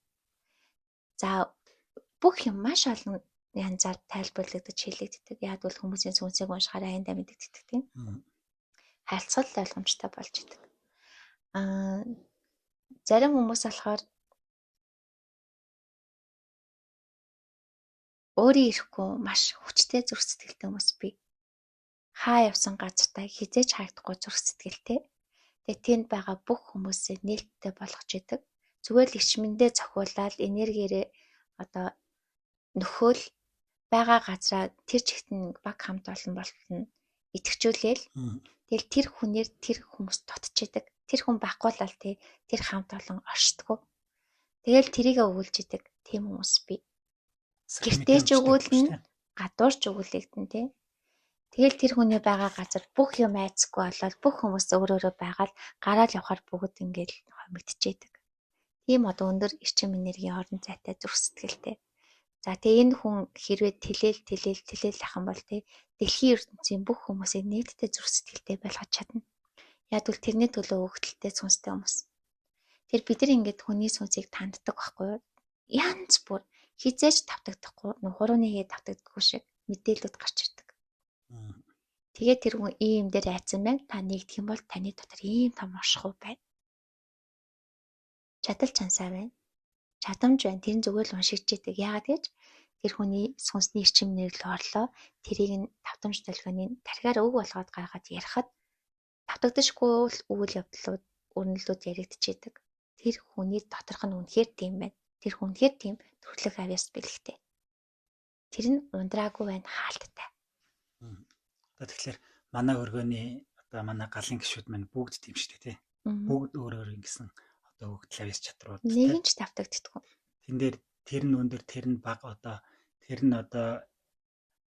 За бүх юм маш олон янзаар тайлбарлагдаж хэлэгддэг. Яг бол хүмүүсийн сүнсийг уншихаар аяндаа мэдэгддэг тийм. Харилцал ойлгомжтой болж идэг. Аа зарим хүмүүс болохоор өөрөө ирэхгүй маш хүчтэй зүрх сэтгэлтэй хүмүүс бий. Хаа явсан газартаа хизээж хаагдахгүй зүрх сэтгэлтэй. Тэгээ тэнд байгаа бүх хүмүүсээ нээлттэй болгож идэг. Зүгээр л ичмэндээ зохиулаад энергиэрээ одоо нөхөөл байгаа газраа тэр чигт нь баг хамт олон болтно итгэжүүлээл. Тэгэл тэр хүнээр тэр хүмүүс дутчихдаг. Тэр хүн байхгүй л тий тэр хамт олон оршдгоо. Тэгэл тэрийгэ өгүүлж идэг тийм хүмүүс бий. Гэртээ ч өгүүлнэ, гадуур ч өгүүлэгдэн тий. Тэгэл тэр хүний байгаа газар бүх юм айцгүй болоод бүх хүмүүс өөр өөрөө байгаад гараал явхаар бүгд ингээл хомигдчихэдэг. Тийм одоо өндөр эрчим энергийн орон зайтай зүрх сэтгэлтэй. За тэгээ энэ хүн хэрвээ тэлээл тэлээл тэлээл ах юм бол тий дэлхийн ертөнцийн бүх хүмүүсийг нийтдээ зүрх сэтгэлтэй байлгаж чадна. Яг бол тэрний төлөө өгөлттэй сүнстэй хүмүүс. Тэр бид нар ингээд хүний сүнсийг танддаг байхгүй юу? Янз бүр хизээж тавтагдахгүй, хурууны хээ тавтагддаггүй шиг мэдээлэлүүд гарч ирдэг. Тэгээд тэр хүн ийм дээр айцсан байна. Та нэгдэх юм бол таны дотор ийм том оршихуй байна. Чадал чансаа байна. Чадамж байна. Тэр нь зүгээр л уншигдж идэг. Яагаад гэж тэр хүний сүнсний эрчим нэрл орлоо. Тэрийг нь тавтамж долгионы тархиар өг болгоод гаргаад ярихад тавтагдашгүй үйл явдлууд өрнөлүүд яригдчихэдэг. Тэр хүний доторх нь үнэхээр тийм байна. Тэр хүн үнэхээр тийм төрөлх авьяас бэлэгтэй. Тэр нь ундраагүй байна, хаалттай. Одоо тэгэхээр манай өргөөний одоо манай галын гишүүд маань бүгд тийм шүү дээ тий. Бүгд өөр өөр ингэсэн одоо өгдөл авьяас чадрууд нэг нь ч тавтагддаггүй. Тэн дээр тэр нь өндөр, тэр нь бага, одоо тэр нь одоо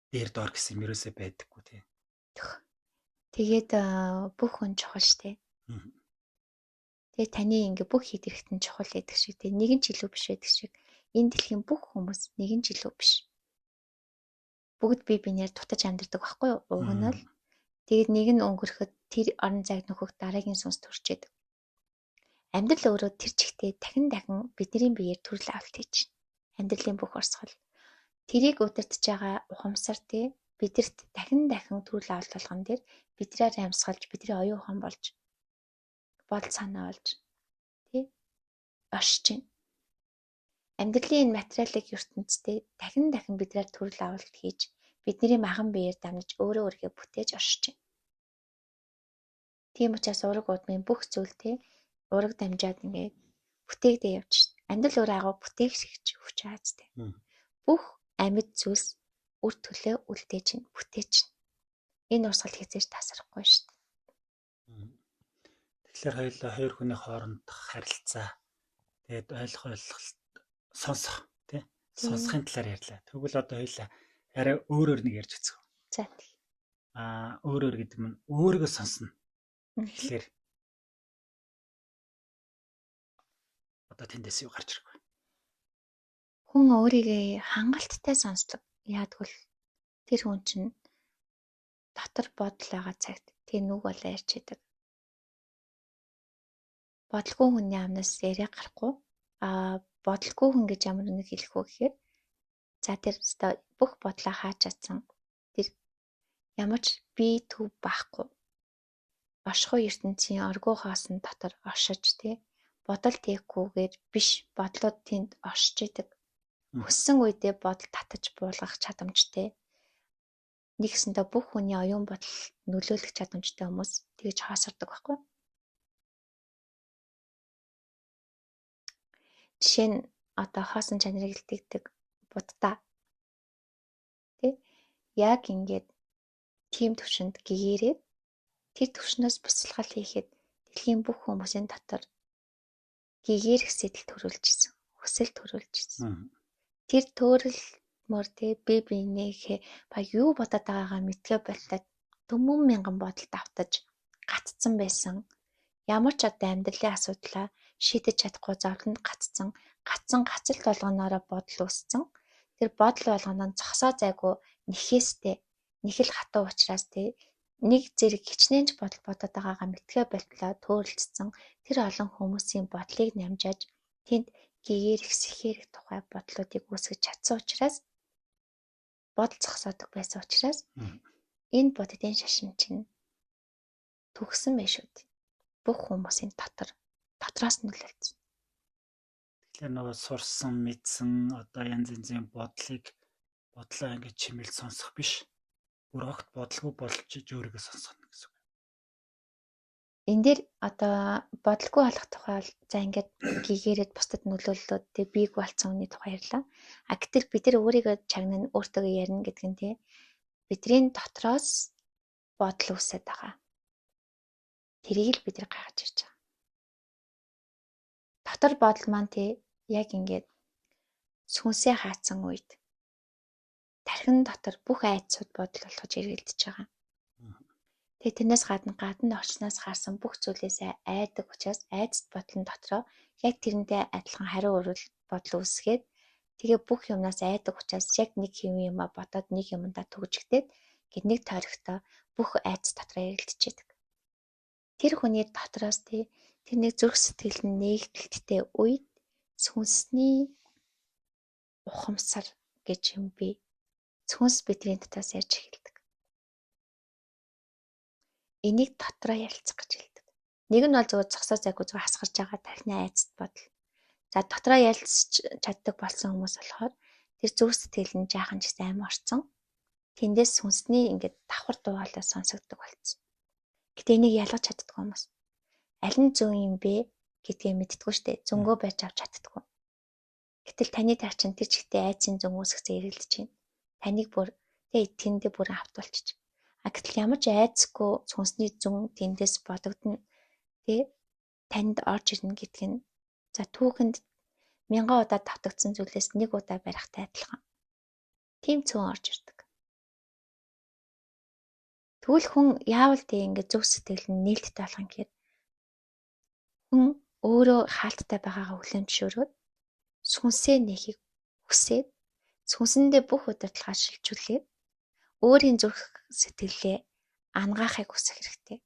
дээр доор гэсэн юм ерөөсөө байдаггүй тий. Тэгээд бүх хүн чухал штэ. Тэгээ таны ингээ бүх хэд хэрэгтэн чухал гэдэг шиг тий. Нэг нь ч илүү биш байдаг шиг. Энэ дэлхийн бүх хүмүүс нэг нь ч илүү биш. Бүгд бие биенээр дутаж амьдардаг байхгүй юу? Уг нь л. Тэгээд нэг нь өнгөрөхөд тэр орон зайг нөхөх дараагийн сүнс төрж идэг. Амьдрал өөрөө тэр чигтээ дахин дахин бидний биеэр төрөл авалт хийж байна. Амьдралын бүх урсгал. Тэрийг удирдах байгаа ухамсар тий бидэрт дахин дахин төрөл авалт болгон дээр бидрээр амьсгалж бидний оюун ухаан болж бодол санаа болж тий оршиж байна. Амьдралын энэ материалын ертөнцтэй дахин дахин бидрээр төрөл авалт хийж бидний махан биеэр дамжиж өөрөө өөрийгөө бүтээж оршиж байна. Тийм учраас ураг удмын бүх зүйл тий ураг дамжаад ингээд бүтээгдээ явж шин. Амьдрал өөрөө агуу бүтээх шигч хүч аазтай. Бүх амьд зүйлс үр төлөө үлдээж чинь бүтээж чинь. Энэ урсгал хэзээ ч тасрахгүй шүү дээ. Тэгэхээр хоёулаа хоёр хүний хоорондох харилцаа тэгээд ойлгох ойлголт сонсох тий сонсохын талаар ярьлаа. Тэгвэл одоо хоёулаа арай өөрөөр нэг ярьж үзье. За тий. Аа өөрөөр гэдэг нь өөрийгөө сонсно. Тэгэхээр одоо тэндээс юу гарч ирэх вэ? Хүн өөрийгөө хангалттай сонсдог. Яагтвэл тэр хүн чинь дотор бодол байгаа цагт тэр нүг болоо ярьж идэг. Бодлого хүний амнаас яриа гарахгүй. Аа бодлого хүн гэж ямар нэг хэлэх үү гэхээр за тэр өстой бүх бодлоо хааж чадсан. Тэр ямар ч бие төв байхгүй. Оршихуй ертөнцийн оргуу хоосон дотор оршиж тий бодол тийхгүйгээр биш бодлууд тэнд оршиж идэг. Хүссэн үедээ бодол татаж буулгах чадамжтай. Нэгсэндээ бүх хүний оюун бодол нөлөөлөх чадамжтай хүмүүс тэгж хоосордог байхгүй. Жишээ нь одоо хоосон чанарыг илтгэдэг будда. Тэ? Яг ингээд тийм төвшөнд гэгээрээд тэр төвшнөөс бясалгал хийхэд дэлхийн бүх хүмүүсийн дотор гэгээрэх сэтэл төрүүлж исэн. Хүсэл төрүүлж исэн. Тэр төөрөлмөр тэ би биенийхээ ба юу бодоод байгаагаа мэдгээ болтоод түмэн мянган бодолд автаж гатцсан байсан. Ямар ч одоо амьдралын асуудлаа шийдэж чадахгүй зовлонд гацсан, гацсан гацалт болгоноороо бодол үүссэн. Тэр бодол болгоно нь зогсоо зайгүй нэхээстэй нэхэл хатуу учраас тэ нэг зэрэг хичнээн ч бодол бодоод байгаагаа мэдгээ болтлоо төөрөлдсөн тэр олон хүмүүсийн бодлыг намжааж тэнд гэгэрэх сэхээрэх тухай бодлуудыг үүсгэж чадсан учраас бодол зогсоодог байсан учраас энэ буддын шашин чинь төгсөн байх шүү дээ. Бүх хүмүүсийн дотор дотроос нөлөөлсөн. Тэгэхээр нөгөө сурсан, мэдсэн одоо янз янзын бодлыг бодлоо ингэж чимээл сонсох биш. Бүр огт бодлого болж өөрийгөө сонсох нь гэсэн үг. Энэ дээр одоо бодлого болох тухай за ингээд гэгээрээд бусдад нөлөөллөө тэг бийг болсон хүний тухай ярьлаа. А гэтэл бид нар өөрийгөө чагнана, өөртөө ярина гэдэг нь тий бидний дотроос бодол үүсээд байгаа. Тэрийг л бид нар гаргаж ирж байгаа. Дотор бодол маань тий яг ингээд сүнсээ хаацсан үед тархин дотор бүх айдсууд бодол болгож эргэлдэж байгаа. Тэгээ тэрнээс гадна гадна орчноос харсан бүх зүйлээсээ айдаг учраас айдас бодлон дотроо яг тэрнтэй адилхан хариу урвал бодол үүсгээд тэгээ бүх юмнаас айдаг учраас яг нэг хэм юма бодоод нэг юмдаа түгжигдээд гэд нэг тойрогтой бүх айдас дотроо эргэлдэж. Тэр хүний дотроос тий тэр нэг зүрх сэтгэл нь нэгдэлттэй үед сүнсний ухамсар гэж юм би. Сүнс бидний дотроос ярьж эхэлдэг. Энийг дотроо ярилцах гэж хэлдэг. Нэг нь бол зүгээр зогсоо зайгүй зүгээр хасгарч байгаа тархины айцт бодол. За дотроо ярилцж чаддаг болсон хүмүүс болохоор тэр зүрх сэтгэл нь жаахан ч гэсэн аим орцсон. Тэндээс сүнсний ингээд давхар дуу хоолой сонсогддог болсон. Гэтэ энийг ялгаж чаддгүй хүмүүс. Аль нь зөв юм бэ гэдгээ мэддэггүй штэ. Зөнгөө байж авч чаддгүй. Гэтэл таны тарх чинь тэр чигтээ айцын зөн үүсгэцээ эргэлдэж байна. Таныг бүр тэ тэндээ бүр автуулчих. А гэтэл ямар ч айцгүй сүнсний зөн тэндээс бодогдно. Тэ танд орж ирнэ гэдг нь за түүхэнд мянган удаа давтагдсан зүйлээс нэг удаа барихтай адилхан. Тийм цөөн орж ирдэг. Тэгвэл хүн яавал тэг ингээд зүг сэтгэл нь нээлттэй болох юм гэхээр хүн өөрөө хаалттай байгаагаа хүлээн зөвшөөрөөд сүнсээ нээхийг хүсээд сүнсэндээ бүх удирдлагаа шилжүүлээд өөрийн зүрх сэтгэлээ ангаахыг хүсэх хэрэгтэй.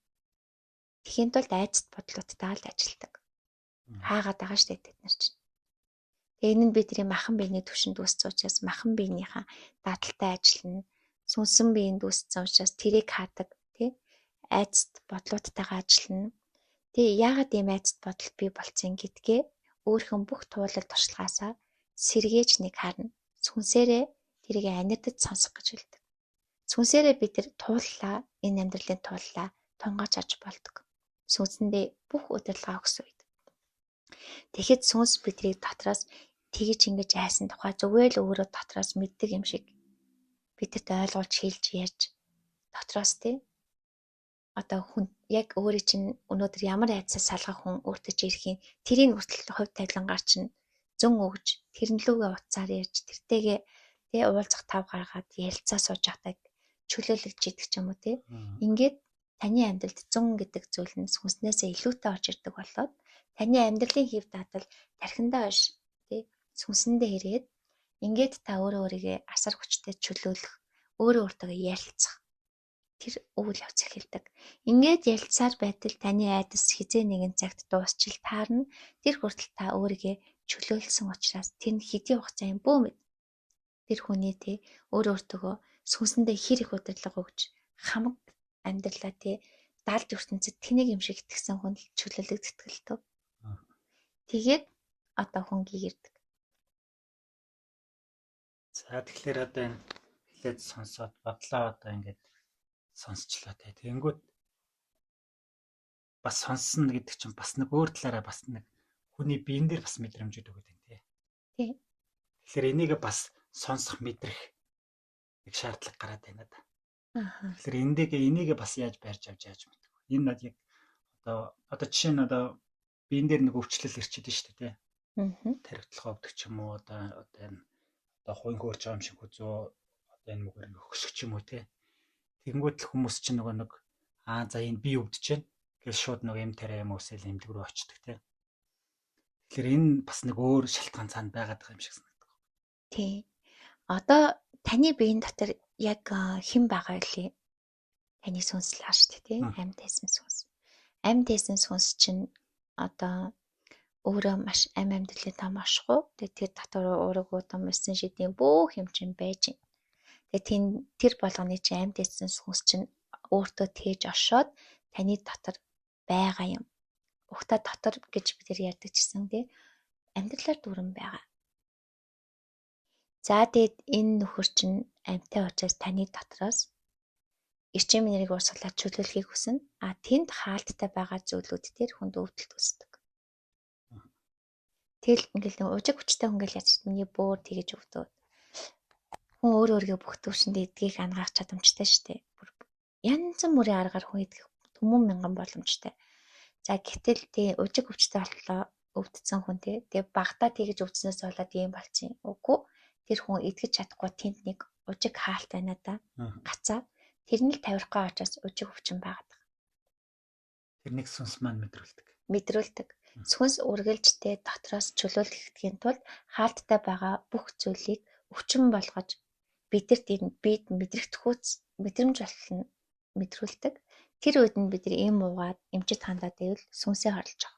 Тэхийн тулд айцт бодлуудтай л ажилтдаг. Хаагаад байгаа шүү дээ тэд нар чинь. Тэгээ энэ нь бидний махан биений түвшинд үүссэн учраас махан биенийхээ дадалтай ажиллана. Сүнсэн биеинд үүссэн учраас тэрийг хаадаг тий айцт бодлуудтайгаа ажиллана. Тэгээ яагаад ийм айцт бодол бий болцсон гэдгээ өөрхөн бүх туулал туршлагаасаа сэргээж нэг харна. Сүнсээрээ тэрийг анирдаж сонсох гэж хэлдэг. Сүнсээрээ бид тэр тууллаа, энэ амьдралын тууллаа тунгааж авч болдог. Сүнсэндээ бүх удирдлага өгсөн үед. Тэгэхэд сүнс бидрийг дотроос тэгж ингэж айсан тухай зүгээр л өөрөө дотроос мэддэг юм шиг бидэд ойлгуулж хэлж ярьж дотроос тий одоо хүн яг өөрийн чинь өнөөдөр ямар айдсаа салгах хүн өөртөө чи ирэх юм тэрийг хүртэл хувь тавилангаар чинь зөн өгж тэрэн лүүгээ утсаар ярьж тэртэйгээ тий уулзах тав гаргаад ярилцаа сууж байхдаа чөлөөлөгдөж идэг ч юм уу тий. Ингээд таны амьдралд зөн гэдэг зүйл нь сүнснээсээ илүүтэй орж ирдэг болоод таны амьдралын хэв дадал тархиндаа биш тий сүнсэндээ ирээд ингээд та өөрөө өөрийгөө асар хүчтэй чөлөөлөх, өөрөө өөртөө ярилцах тэр үйл явц эхэлдэг. Ингээд ярилцсаар байтал таны айдас хизээ нэгэн цагт дуусчил таарна. Тэр хүртэл та өөрийгөө чөлөөлсөн учраас тэр нь хэдийн хугацаа юм бөө мэд. Тэр хүний тий өөрөө өөртөө сүнсэндээ хэр их удирдлага өгч хамаг амьдралаа тий далд ертөнцид тэнэг юм шиг итгэсэн хүн л чөлөөлөгддөг л төө. Тэгээд одоо хүн гэгэрдэг. За тэгэхээр одоо энэ эхлээд сонсоод бодлоо одоо ингээд сонсчлоо те. Тэгэнгүүт бас сонссон гэдэг чинь бас нэг өөр талаараа бас нэг хүний биен дээр бас мэдрэмжүүд өгöd байна те. Тий. Тэгэхээр энийг бас сонсох, мэдрэх нэг шаардлага гараад байна да. Тэгэхээр энийг бас яаж барьж авч яаж мэдэх вэ? Энэ над яг одоо жишээ нь одоо биен дээр нэг өвчлөл ирчихэд шүү дээ, тий. Тархитлогоо өвдөх ч юм уу, одоо энэ одоо хувийн хөөрж байгаа юм шиг хүзүү одоо энэ мөгөр ингээ хөксөх ч юм уу, тий. Тэгэнгүүт л хүмүүс чинь нөгөө нэг за энэ би өвдөж байна гэж шууд нөгөө юм тариа юм үсэл эмнэлэг рүү очдөг, тий. Тэгэхээр энэ бас нэг өөр шалтгаан цаана байгаад байгаа юм шиг санагддаг. Тий. Одоо таны биеийн дотор яг хэн байгаа вэ? Таны сүнс л аа шүү дээ, тий. Амьд байсан сүнс. Амьд байсан сүнс чинь одоо өөрөө маш амь амьдралын том оршихуй. Тэгээд тэр дотор уураг удам 9 шидийн бүх юм чинь байж байна. Тэгээд тэр болгоны чинь амьд байсан сүнс чинь өөртөө тээж оршоод таны дотор байгаа юм. Угтаа дотор гэж бид нар ярьдаг чсэн, тий. Амьдралаар дүүрэн байгаа. За тэгээд энэ нөхөр чинь амьтай учраас таны дотроос эрчим энерги урсгалаар чөлөөлөхийг хүснэ. А тэнд хаалттай байгаа зүйлүүд тэр хүнд өвдөлт үүсдэг. Тэгэл ингээл нэг ужиг хүчтэй хүн ингээл яаж миний бөөр тэгэж өвдөөд. Хүн өөр өөргөө бүх төвшөнд эдгийг ангаах чадамжтай шүү дээ. Янз бүрийн аргаар хүн идэх түмэн мянган боломжтой. За гэтэл тий ужиг хүчтэй болтлоо өвдсөн хүн тий. Тэгээ багтаа тэгэж өвдснөөс болоод ийм болчихъя. Үгүй, тэр хүн итгэж чадахгүй тэнд нэг ужиг хаалт байна да. Гацаа. Тэр нь л тавирахгүй учраас ужиг өвчин байгаад байгаа. Тэр нэг сүнс маань мэдрүүлдэг. Мэдрүүлдэг. Сүнс үргэлжтэй дотроос чөлөөлөхдгийн тулд хаалттай байгаа бүх зүйлийг өвчин болгож бидэрт энэ бид мэдрэгдэхүүц мэдрэмж болтол нь мэдрүүлдэг. Тэр үед нь бид нар эм уугаад эмчит хандаад байвал сүнсээ хорлож байгаа.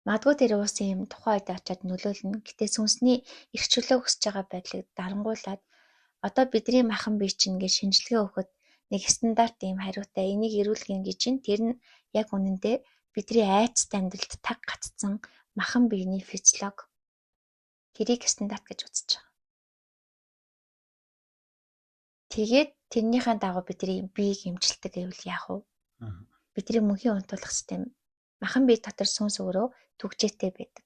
Магадгүй тэр уусан юм тухайн үед очиад нөлөөлнө. Гэтэ сүнсний эрх чөлөө өсөж байгаа байдлыг дарангуйлаад одоо бидний махан бие чинь ингээд шинжилгээ өгөхөд нэг стандарт ийм хариутай энийг эрүүлгэн гэж чинь тэр нь яг үнэндээ бидний айцтай амьдралд таг гацсан махан биений физиолог тэрийг стандарт гэж үзэж байгаа. Тэгээд тэрнийхээ дагуу бидний биеийг эмчилдэг гэвэл яах вэ? Бидний мөнхийн унтуулах систем махан бие дотор сүнс өөрөө түгжээтэй байдаг.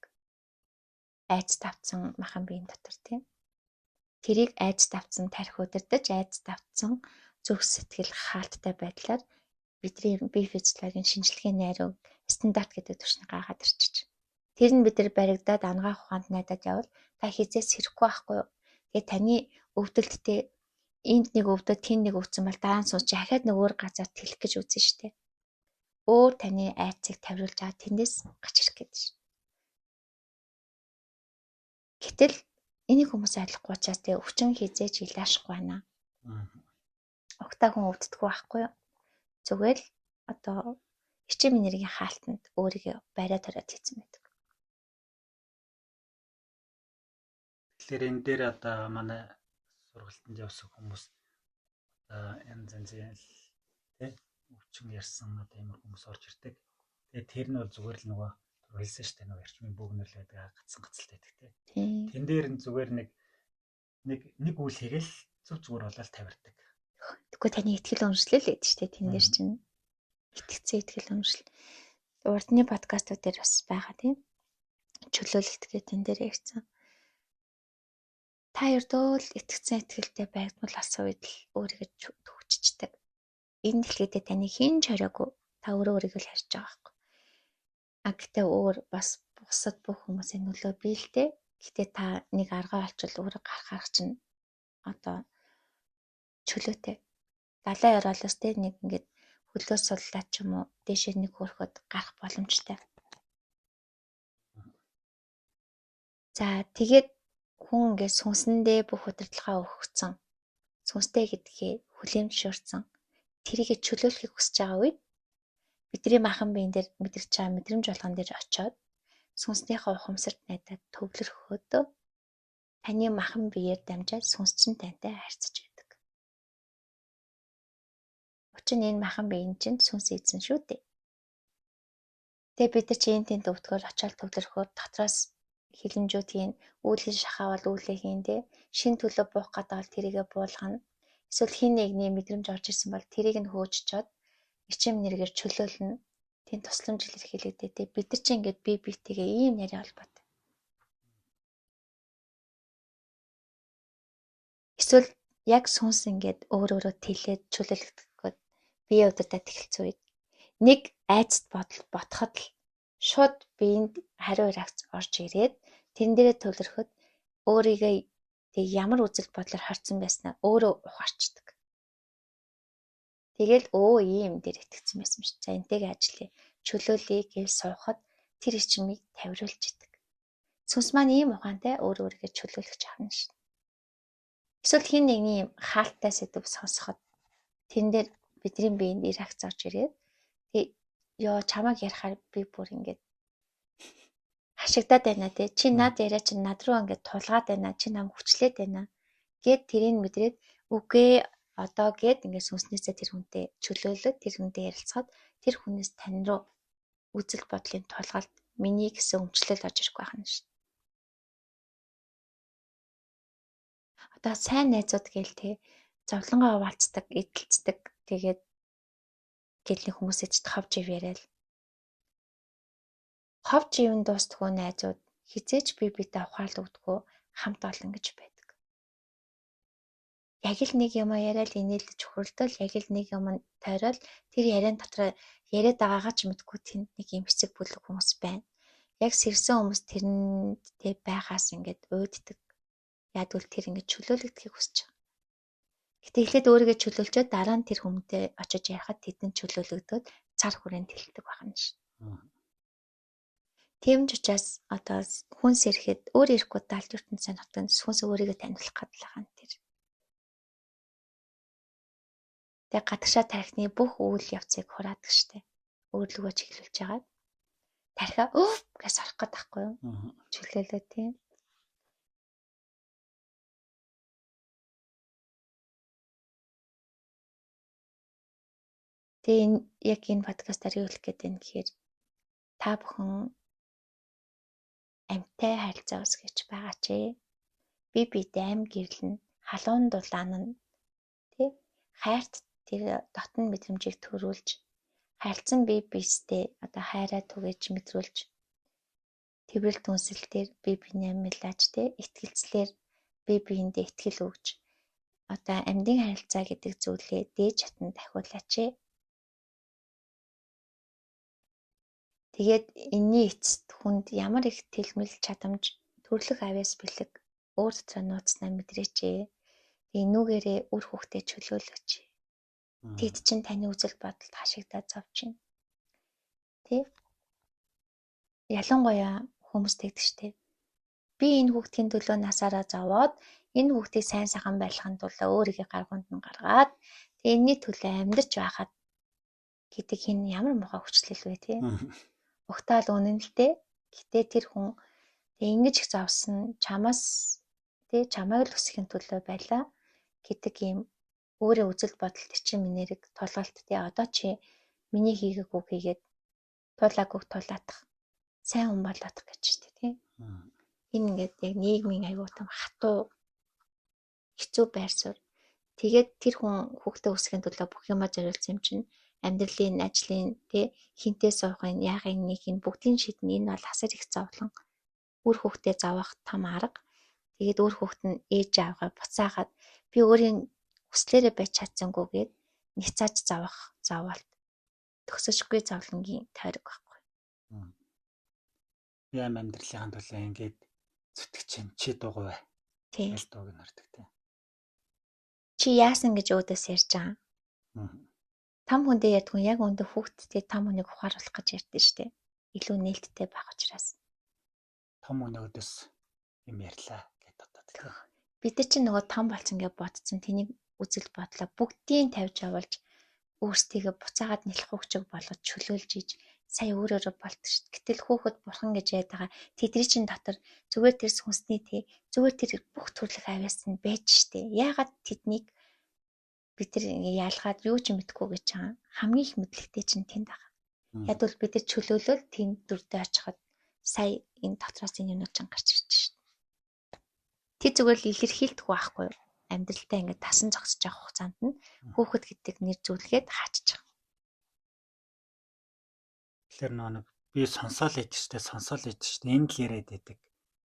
Айц давтсан махан биеийн дотор тийм. Тэрийг айц давтсан тарих удирдах, айц давтсан зүрх сэтгэл хаалттай байдлаар бидний бие физиологийн шинжилгээний найруу стандарт гэдэг түвшний гаргаад ирчих. Тэр нь бид нар баригдаад анагаах ухаанд найдаад явбал та хизээс сэрэхгүй байхгүй юу? Тэгээ таны өвдөлттэй энд нэг өвдөд тэнд нэг өвдсөн бол дараа нь сууж ахаад нэг өөр газар тэлэх гэж үзэн штэ. Өөр таны айцыг тавиулж байгаа тэндээс гарч ирэх гэдэг шин. Гэтэл энийг хүмүүс ойлгохгүй учраас тэгээ өвчин хизээж илаашгүй байна. Угтаа хүн өвддөггүй байхгүй юу? Зүгээр л одоо эрчим энергийн хаалтанд өөрийгөө бариа тариад хийцэн байдаг. Тэгэхээр энэ дээр одоо манай сургалтанд явсан хүмүүс одоо янз янзын тий өвчин ярьсан одоо ямар хүмүүс орж ирдэг. Тэгээ тэр нь бол зүгээр л нөгөө түр хэлсэн шүү дээ, нөгөө эрчмийн бөөгнөрл байдаг гацсан гацалтай байдаг тий. Тэн дээр нь зүгээр нэг нэг үйл хийгээл зүг зүгээр болоод тавирдаг. Тэгэхгүй таны итгэл үнэмшлэл л гэдэг шүү дээ. Тэн дээр чинь итгэцэн итгэл үнэмшил. Урдны подкастууд дээр бас байгаа тийм. Чөлөөлөлт гэх тэн дээр ярьсан. Та ердөө л итгэцэн итгэлтэй байгдмал болсон үед л өөрийгөө төгччдэг. Энэ дэлхийдээ таны хэн ч хориогүй. Та өөрөө өөрийгөө л харж байгаа байхгүй. А гэтээ өөр бас бусад бүх хүмүүсийн нөлөө бий л дээ. Гэтээ та нэг аргаа олчвол өөрөө гарах арга чинь одоо чөлөөтэй. Далайн ёроолоос те нэг ингээд хөлөө суллаа ч юм уу дээшээ нэг хөрөхөд гарах боломжтой. За тэгээд хүн ингээд сүнсэндээ бүх удирдлагаа өгсөн. Сүнстэй гэдгээ хүлээн зөвшөөрсөн. Тэрийгэ чөлөөлөхийг хүсэж байгаа үед бидний махан биен дээр мэдэрч байгаа мэдрэмж болгон дээр очиод сүнснийхээ ухамсарт найдаад төвлөрөхөд таны махан биеэр дамжаад сүнс чинь тантай харьцаж байдаг. Учир нь энэ махан биеийн чинь сүнс эзэн шүү дээ. Тэгээ бид нар чи энэ тэнд өвдгөр очиод төвлөрөхөөр дотроос хилэмжүүд хийн, үүлийн шахаа бол үүлээ хийн тэ, шин төлөө буух гэдэг бол тэрийгэ буулгана. Эсвэл хин нэгний мэдрэмж орж ирсэн бол тэрийг нь хөөжчөөд эрчим энергиэр чөлөөлнө. Тийм тусламж илэрхийлэгдээ те. Бид нар чинь ингээд бие биетэйгээ ийм нарийн холбоотой. Эсвэл яг сүнс ингээд өөр өөрө тэлээд чөлөөлөгдөхөд бие удирдах эхэлсэн үед нэг айцт бодол ботход л шууд биеинд хариу реакц орж ирээд тэрэн дээрээ төвлөрөхөд өөрийгөө тэг ямар үзэл бодлоор хорцсон байснаа өөрөө ухаарчдаг. Тэгэл ийм дээр итгэцэн байсан биш. За энтэйгээ ажиллая. Чөлөөлье гэж суухад тэр ичмийг тавируулж идэг. Сүнс маань ийм ухаантай өөр өөрийгөө чөлөөлөх чадна шин. Эсвэл хин нэгний юм хаалттай сэдв сонсоход тэрэн дээр бидний биеинд реакц орж ирээд тэг ёо чамайг ярихаар би бүр ингээд хашигдаад байна те. Чи над яриа чи над руу ингээд тулгаад байна. Чи нам хүчлээд байна. Гэт тэрийг мэдрээд үгүй одоо гэд ингээд сүнснээсээ тэр хүнтэй чөлөөлөд тэр хүнтэй ярилцахад тэр хүнээс тань руу үзэл бодлын тулгалт миний гэсэн өмчлөл орж ирэх байх нь шин. Одоо сайн найзууд гээл те зовлонгоо хуваалцдаг, эдэлцдэг тэгээд гэлний хүмүүсээ ч ховж ив яриад. Ховж ивэн дуустдаггүй найзууд хизээч бие биедээ ухаал өгдөггүй хамт олон гэж байдаг. Яг л нэг юм яриад инээлж хөрөлдөл яг л нэг юм тойрол тэр яриан дотор яриад байгаагаа ч мэдгүй тэнд нэг юм хэсэг бүлэг хүмүүс байна. Яг сэрсэн хүмүүс тэрнтэй байгаас ингээд уйддаг. Яадвал тэр ингээд чөлөөлөгдөхийг хүсэж байгаа. Гэтэ эхлээд өөрийгөө чөлөөлчөөд дараа нь тэр хүмүүнтэй очиж ярихад тэдэнд чөлөөлөгдөөд цар хүрээнд хэлдэг байна шин. Тийм ч учраас одоо хүн сэрэхэд өөр ирэхгүй даалт ертөнц сонирхдаг хүнс өөрийгөө таниулах гэдэг л байгаа тэр. Тэгээ гадагшаа тархины бүх үйл явцыг хураадаг штэ. Өөрлөгөө чиглүүлж байгаа. Тархиа өв гэж сорох гээд байхгүй юу? Чөлөөлөө тийм. Тэгээ энэ яг энэ подкастаар юу хэлэх гээд байна гэхээр та бүхэн амьтай харилцаа үүсгэж байгаа ч би биедээ ам гэрлэн халуун дулаан нь тий хайрт тэр дотн мэдрэмжийг төрүүлж харилцан бие биестэй одоо хайраа түгээж мэдрүүлж тэрвэрлт үнсэлтээр бие биенээ амилаач тий итгэлцлэр бие биендээ итгэл өгч одоо амьдын харилцаа гэдэг зүйлээ дээд шатанд дахиулаач. Тэгээд энэний эцэст хүнд ямар их тэлмэл чадамж төрлөх авьяас бэлэг өөр дотроо нууцнаа мэдрээч. Энүүгээрээ үр хүүхдээ чөлөөлөөч. Тэд чинь таны үзэл бодолд хашигдаад зовж байна. Тэ? Ялангуяа хүмүүс тэгдэг штэ. Би энэ хүүхдийн төлөө насаараа зовоод энэ хүүхдийг сайн сайхан байлгахын тулд өөрийгөө гаргуунд нь гаргаад тэг энэний төлөө амьдарч байхад гэдэг хин ямар муухай хүчлэл вэ тий? Угтаал үнэн л дээ. Гэтэ тэр хүн тэг ингэж их зовсон чамаас тий чамайг л өсөхийн төлөө байлаа гэдэг ийм өөрөө үзэл бодолт чинь минэрэг тулгалт тий одоо чи миний хийгээгүй хийгээд тулаагүйг тулаатах сайн хүн болоодох гэж штэ тий. Энэ ингээд яг нийгмийн аюул там хатуу хэцүү байр суурь. Тэгээд тэр хүн хүүхдээ өсөхийн төлөө бүх юмаа зориулсан юм чинь амьдралын, ажлын, тий хинтээ суухын, яахын нэг энэ бүгдийн шийднэ. Энэ бол асар их зовлон. Үр хүүхдээ зовоох том арга. Тэгээд үр хүүхэд нь ээж аавгаа буцаагаад би өөрийн хүслээрээ байж чадсангүй гээд няцааж зовох зовоолт төгсөжгүй зовлонгийн тойрог байхгүй. Би амьдралын төлөө ингээд зүтгэж чинь чи дуугүй бай. Тий. Аль дууг нь хардаг тий. Чи яасан гэж өөдөөс ярьж байгаа. Том хүндээ ярьдаг хүн яг өндөө хүүхдтэй том хүнийг ухааруулах гэж ярьдэн штэ. Илүү нээлттэй байх учраас. Том хүний өөдөөс юм ярьлаа гэд бодоод тий. Бид нар чинь нөгөө том болсон гэж бодсон тэнийг үзэл бодлоо бүгдийг тавьж явуулж өөрсдийгөө буцаагаад нэлэх хүчиг болгож чөлөөлж иж сая өөрөөрөө болдог шүү. Гэтэл хүүхэд бурхан гэж яриад байгаа тэдний чинь дотор зүгээр тэр сүнсний тий зүгээр тэр бүх төрлөх авиас нь байж штэ. Яагаад тэднийг бид нар ингээ ялгаад юу ч мэдэхгүй гэж байгаа хамгийн их мэдлэгтэй чинь тэнд байгаа. Ядвал бид нар чөлөөлөл тэнд дүрдээ очиход сая энэ дотроос энэ юмнууд чинь гарч ирж шин. Тэг зүгээр л илэрхийлдэг байхгүй юу? Амьдралдаа ингээд тасан зогсож явах хугацаанд нь хүүхэд гэдэг нэр зүйлгээд хаачиж байгаа. Тэгэхээр нөгөө нэг би сонсоол идэж штэ, сонсоол идэж штэ, энд л яриад байдаг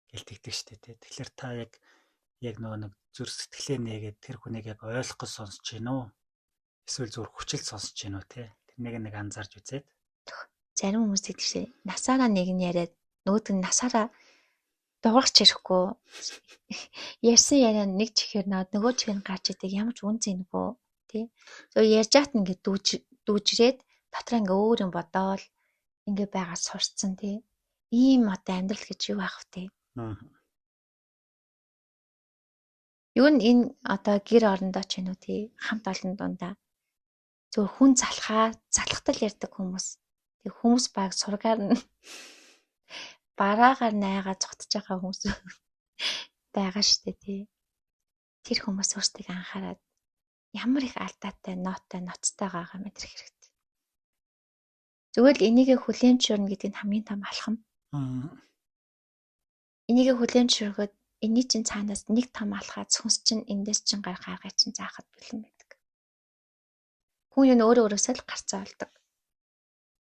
гэл тэгдэг штэ тий. Тэгэхээр та яг нөгөө нэг зүр сэтгэлээ нээгээд тэр хүнийг яг ойлгох гэж сонсож гин үү? Эсвэл зүр хүчил сонсож гин үү тий? Тэрнийг нэг анзаарч үзээд. Зарим хүмүүс тэгдэг штэ. Насаараа нэг нь яриад нөгөөд нь насаараа дуурах чирэхгүй. Ярьсан яриа нэг чихээр наад нөгөө чихэр нь гарч идэг ямар ч үн цэнгүй тий. Зөв ярьж яат ингээд дүүжрээд дотроо ингээ өөр юм бодоол ингээ байгаа сурцсан тий. Ийм одоо амьдрал гэж юу байх вэ? Юу н энэ одоо гэр орондоо ч юм уу тий хамт олон дундаа зөв хүн залхаа залхтал ярьдаг хүмүүс. Тэг хүмүүс баг сургаар нь бараагаар найгаа зогтож байгаа хүмүүс байгаа штэ тий. Тэр хүмүүс өөрсдийг анхаарад ямар их алдаатай, ноцтой байгаагаа мэдрэх хэрэгтэй. Зүгээр л энийгээ хүлээн зөвшөөрнө гэдэг нь хамгийн том алхам. Энийгээ хүлээн зөвшөөрөхөд энэний чинь цаанаас нэг том алхаад сүнс чинь эндээс чинь гарах аргыг чинь заахад бэлэн байдаг. Хүн юу өөрөө өөрөөсөө л гарцаа олдог.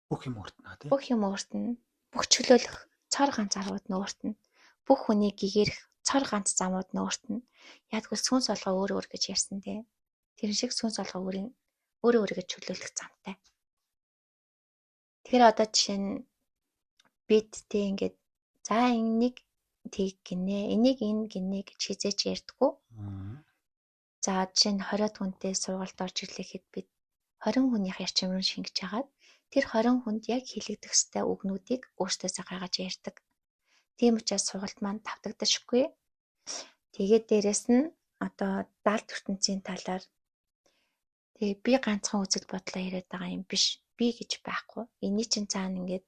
Бүх юм өөртнө тий. Бүх юм өөртнө. Бүх чөлөөлөх цор ганц аргууд нь өөртнө. Бүх хүний гэгэрэх цор ганц замууд нь өөртнө. Ядгүйл сүнс олгоо өөр өөр гэж ярьсан тий. Тэр шиг сүнс олгоо өөрөө өөрийгөө чөлөөлөх замтай. Тэгэхээр одоо жишээ нь бид тий ингээд за энийг тэг гинэ, энийг энэ гинэ гэж хизээч ярьдаггүй. За жишээ нь 20 хүнтэй сургалт орж ирлээ гэхэд бид 20 хүнийх ярьчим руу шингэж хагаад тэр 20 хүнд яг хэлэгдэх ёстой үгнүүдийг өөртөөсөө гаргаж ярьдаг. Тийм учраас сургалт маань тавтагдашгүй. Тэгээд дээрэс нь одоо далд ертөнцийн талаар тэгээ би ганцхан үзэл бодлоо яриад байгаа юм биш. Би гэж байхгүй. Эний чинь цаана ингээд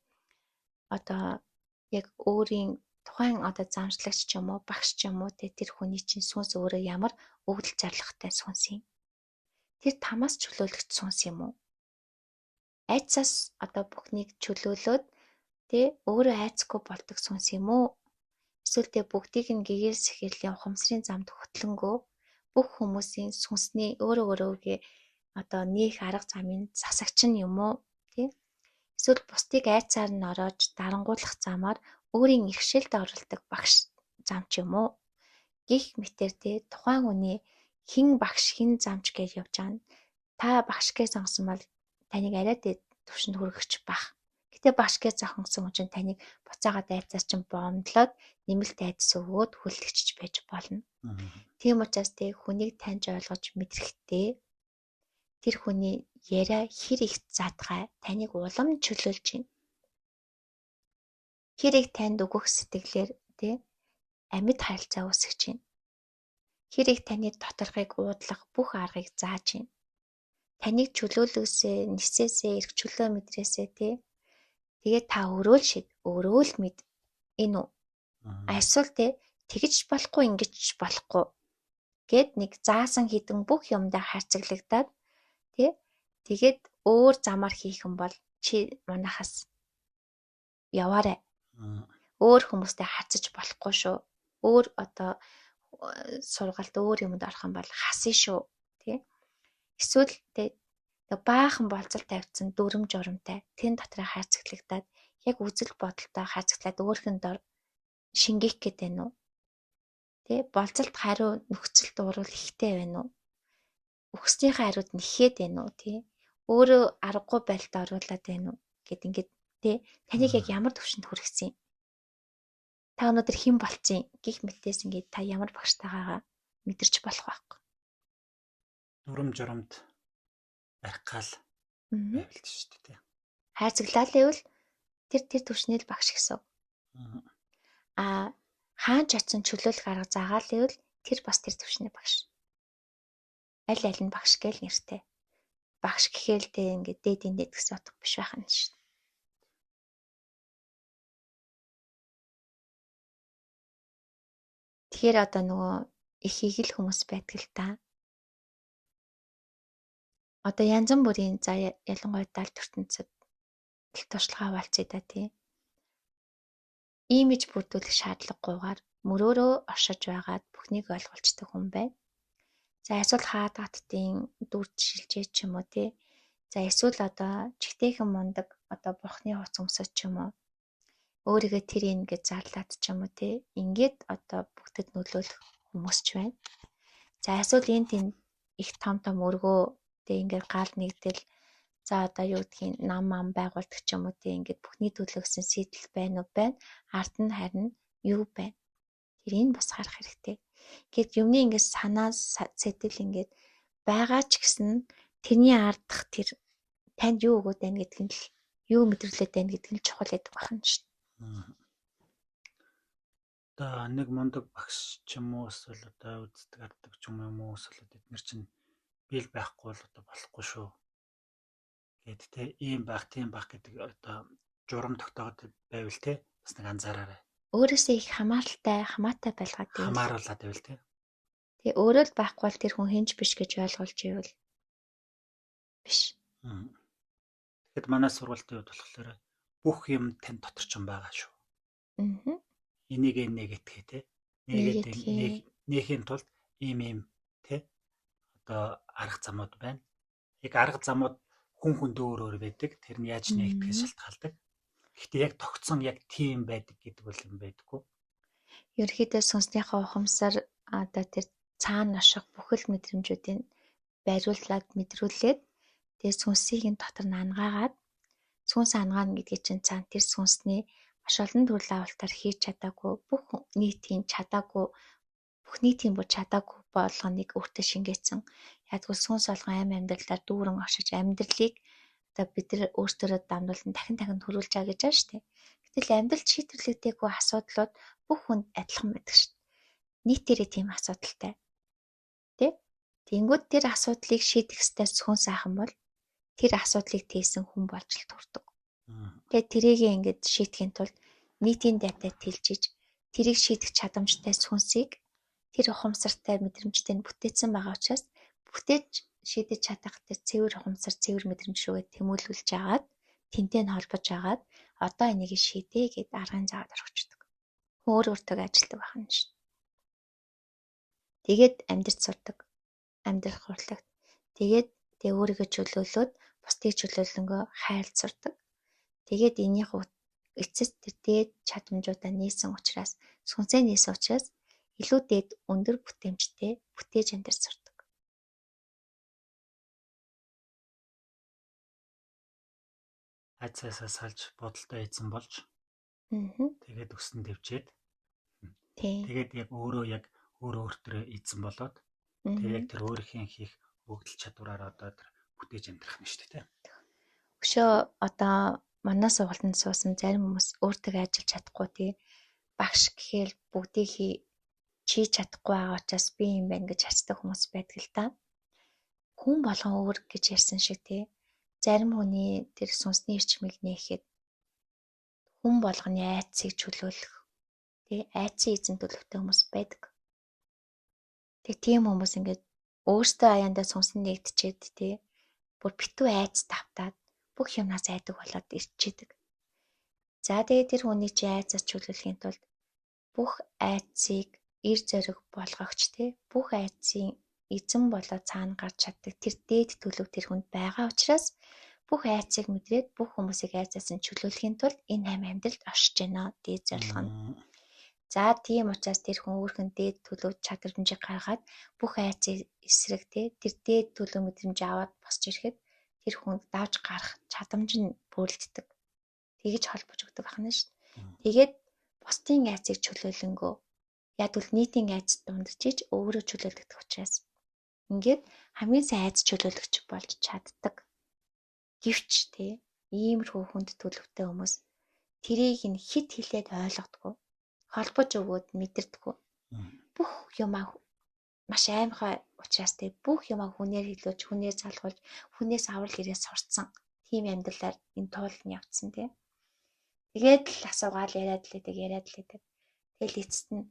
одоо яг өөрийн тухайн одоо замшлагч ч юм уу, багш ч юм уу тэр хүний чинь сүнс өөрөө ямар өвдөл зарлахтай сүнс юм. Тэр тамаас чөлөөлөгч сүнс юм уу? Айцаас одоо бүхнийг чөлөөлөөд тэ өөрөө айцгүй болдог сүнс юм уу? Эсвэл тэ бүгдийг нь гэгэр сэхэрлийн ухамсарын замд хөтлөнгөө бүх хүмүүсийн сүнсний өөрөө өөрөөгөө одоо нээх арга замын засагч нь юм уу? Тэ? Эсвэл бусдыг айцаар нь ороож дарангуулах замаар өөрийн иргэшээлд оролдог багш зам ч юм уу? Гэх мэтэр тэ тухайн хүний хэн багш хэн замч гэж явж байгаа нь та багш гэж сонгосон бол таныг арай дэд төвшөнд хүргэж бах. Гэтэ багш гэж сонгосон хүн чинь таныг буцаагаад айцаас чинь боомдлоод нэмэлт айдас өгөөд хүллэгчж байж болно. Тийм учраас тэ хүнийг таньж ойлгож мэдрэхтэй тэр хүний яриа хэр их задгай таныг улам чөлөөлж байна. Хэр их танд өгөх сэтгэлээр тэ амьд харилцаа үүсгэж байна. Хэр их таны доторхыг уудлах бүх аргыг зааж байна. Таныг чөлөөлөөсөө, нисээсээ, эрх чөлөө мэдрээсээ тэ. Тэгээ та өөрөө л шид, өөрөө л мэд. Энэ үү? Эсвэл тэ тэгж болохгүй, ингэж болохгүй гэд нэг заасан хідэн бүх юмдаа харцаглагдаад тэ. Тэгээд өөр замаар хийх юм бол чи манахаас яваарай. Өөр хүмүүстэй харцаж болохгүй шүү. Өөр одоо сургалт өөр юмд орох юм бол хасна шүү. Тэ. Эсвэл тэ баахан болцол тавьчихсан дүрм журамтай тэн дотроо хайрцаглагдаад яг үзэл бодолтой хайрцаглаад өөрхөн дор шингээх гээд байна уу? Тэ болцолт хариу нөхцөлд уруул ихтэй байна уу? Өгснийхээ хариуд нэхээд байна уу? Тэ өөрөө аргагүй байдалд оруулаад байна уу? Гэт ингээд тэ таныг яг ямар төвшөнд хүргэсэн юм? Та өнөөдөр хэн болцсон гих мэтээс ингээд та ямар багштайгаагаа мэдэрч болох байхгүй. Дүрм журамд барих гал байвалж шүү дээ. Хайрцаглал гэвэл тэр төвшний л багш гэсэн. Аа хаан ч очсон чөлөөлөх арга заагаал гэвэл тэр бас тэр төвшний багш. Аль аль нь багш гээл нэртэй. Багш гэхээр л тэ ингээд дээдийн дээд гэсэн утга биш байх нь шүү. Тэгэхээр одоо нөгөө их игэл хүмүүс байдаг л та. Одоо янз бүрийн за ялангуяа далд ертөнцид туршлагаа хуваалцъя да тий. Имиж бүрдүүлэх шаардлагагүйгээр мөрөөрөө оршиж байгаад бүхнийг ойлгуулцдаг хүн байна. За эсвэл хаад хаттын дүр шилжээ ч юм уу тий. За эсвэл одоо чигтэйхэн мундаг одоо бурхны хувц өмсөж ч юм уу. Өөрийгөө тэр ин гэж зарлаад ч юм уу те. Ингээд одоо бүгдэд нөлөөлөх хүмүүс ч байна. За эсвэл энэ тэнд их том том өргөө тэг ингээд гал нэгдэл за одоо юу гэдгийг нам ам байгуулдаг ч юм уу те ингээд бүхний төлөөгсөн сэтэл байна уу байна. Ард нь харин юу байна. Тэрийг бас харах хэрэгтэй. Ингээд юмны ингээд санаа сэтэл ингээд байгаа ч гэсэн тэрний ардах тэр танд юу өгөөд байна гэдг нь л юу мэдрүүлээд байна гэдг нь чухал байдаг байна шүү дээ. Одоо нэг мундаг багш ч юм уу эсвэл одоо үздэг арддаг ч юм уу эсвэл эднэр чинь бил байхгүй бол одоо болохгүй шүү гэд те ийм байх тийм байх гэдэг одоо журам тогтоогод байвал те бас нэг анзаараарай. Өөрөөсөө их хамааралтай хамаатай байлгаад байвал хамааруулаад байвал те. Тэгээ өөрөө л байхгүй бол тэр хүн хинч биш гэж ойлгуулж ивэл биш. Тэгэхэд манай сургуулийн хувьд болохоор бүх юм тань дотор ч юм байгаа шүү. Аа. Энийг нээгэтгэ те. Нээгээд нээхийн тулд ийм ийм те одоо арга замууд байна. Яг арга замууд хүн хүндээ өөр өөр байдаг. Тэр нь яаж нээгдэхээс шалтгаалдаг. Гэхдээ яг тогтсон яг тийм байдаг гэдэг бол юм байдаггүй. Ерөнхийдөө сүнснийхээ ухамсар одоо тэр цаана орших бүхэл мэдрэмжүүдийг бариулаад мэдрүүлээд тэгээ сүнсийг нь дотор нь ангаагаад сүнс ангаана гэдгийг чинь цаана тэр сүнсний маш олон төрлийн авалтаар хийж чадаагүй бүх нийтийн чадаагүй бүх нийтийн бүр чадаагүй болгоныг өөртөө шингээсэн. Ягдвал сүнс болгон амь амьдралаар дүүрэн оршиж амьдралыг одоо бид нар өөрсдөө дамнуулан дахин дахин төрүүлж байгаа гэж байна шүү дээ. Гэтэл амьдралд шийдвэрлэгдээгүй асуудлууд бүх хүнд адилхан байдаг шүү дээ. Нийтээрээ тийм асуудалтай. Тэ? Тэнгүүд тэр асуудлыг шийдэх ёстой сүнс аахан бол тэр асуудлыг тээсэн хүн болж л төрдөг. Тэгээд тэрийг ингээд шийдэхин тулд нийтийн дайтай тэлжиж тэрийг шийдэх чадамжтай сүнсийг тэр ухамсартай мэдрэмжтэй нь бүтээсэн байгаа учраас бүтээж шийдэж чадах тэр цэвэр ухамсар цэвэр мэдрэмж рүүгээ тэмүүлүүлж агаад тэнтэй нь холбож агаад одоо энийг шийдэ гэд аргын заагаад орхичдөг. Өөр өөртөө ажилтдаг байна шүү. Тэгээд амьдрч сурдаг. Амьдрах урлагт. Тэгээд тэг өөрийгөө чөлөөлөөд бусдыг чөлөөлөнгөө хайрлж сурдаг. Тэгээд энийх эцэст тэр дээд чадамжуудаа нээсэн учраас сүнсээ нээсэн учраас илүү дээд өндөр бүтээмжтэй бүтээж амьдарч сурдаг. Айцаасаа салж бодолтой эзэн болж тэгээд өсөн дэвжээд тэгээд яг өөрөө яг өөрөө өөртөө эзэн болоод тэгээд яг тэр өөрийнхөө хийх өгдөл чадвараар одоо тэр бүтээж амьдрах нь шүү дээ. Өшөө одоо манай сургуультанд суусан зарим хүмүүс өөртөө ажиллаж чадахгүй тий багш гэхэл бүгдийг хийж чадахгүй байгаа учраас би юм байна гэж харцдаг хүмүүс байдаг л та. Хүн болгон өөр гэж ярьсан шиг тий. Зарим хүний тэр сүнсний эрчмийг нээхэд хүн болгоны айцыг чөлөөлөх тий айцын эзэн төлөвтэй хүмүүс байдаг. Тэг тийм хүмүүс ингээд өөртөө аяндаа сүнс нь нэгдчихэд тий бүр битүү айц тавтаад бүх юмнаас айдаг болоод ирчээдэг. За тэгээд тэр хүний чи айцаас чөлөөлөхийн тулд бүх айцыг эр зориг болгогч тий бүх айцын эзэн болоод цаана гарч чаддаг тэр дээд төлөв тэр хүнд байгаа учраас бүх айцыг мэдрээд бүх хүмүүсийг айцаас нь чөлөөлөхийн тулд энэ хам амьдралд оршиж байна дээд зорилго нь. За тийм учраас тэр хүн өөрхөн дээд төлөв чадвармжийг гаргаад бүх айцыг эсрэг тий тэр дээд төлөв мэдрэмж аваад босч ирэхэд тэр хүнд давж гарах чадамж нь бүрэлддэг. Тэгэж холбож өгдөг байна шүү. Тэгээд бусдын айцыг чөлөөлөнгөө яг бол нийтийн айц дундчиж өөрөө чөлөөлөгдөх учраас ингээд хамгийн сайн айц чөлөөлөгч болж чаддаг. Гэвч тий иймэрхүү хүнд төлөвтэй хүмүүс тэрийг нь хит хилээд ойлгодгоо холбож өгөөд мэдэрдэггүй. Бүх юмаа маш аимхай учраас тий бүх юмаа хүнээр хэлүүлж, хүнээр залгуулж, хүнээс аврал ирээ сурцсан. Тийм амьдралаар энэ туул нь явцсан тий. Тэгээд л асуугаал яриад л байдаг, яриад л байдаг. Тэгэл эцэст нь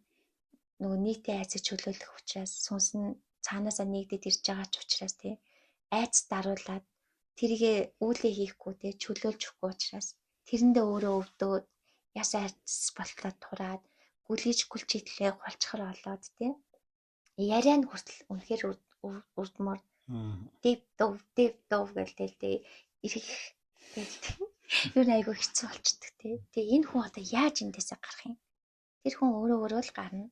нөгөө нийтийн айцыг чөлөөлөх учраас сүнс нь цаанаасаа нэгдэд ирж байгаа ч учраас тий айц даруулаад тэрийгэ үүлээ хийхгүй тий чөлөөлж өгөхгүй учраас тэрэндээ өөрөө өвдөөд яс айц болтлоо тураад гүлгийж гүлчитлээ голчхор олоод тий яриа нь хүртэл үнэхээр үрдмөр. Дэв дов дэв дов гэл тэл ирэх гэл юу н айгүй хэцүү болчдөг тий. Тэгээ энэ хүн одоо яаж эндээсээ гарах юм? Тэр хүн өөрөө өөрөө л гарна.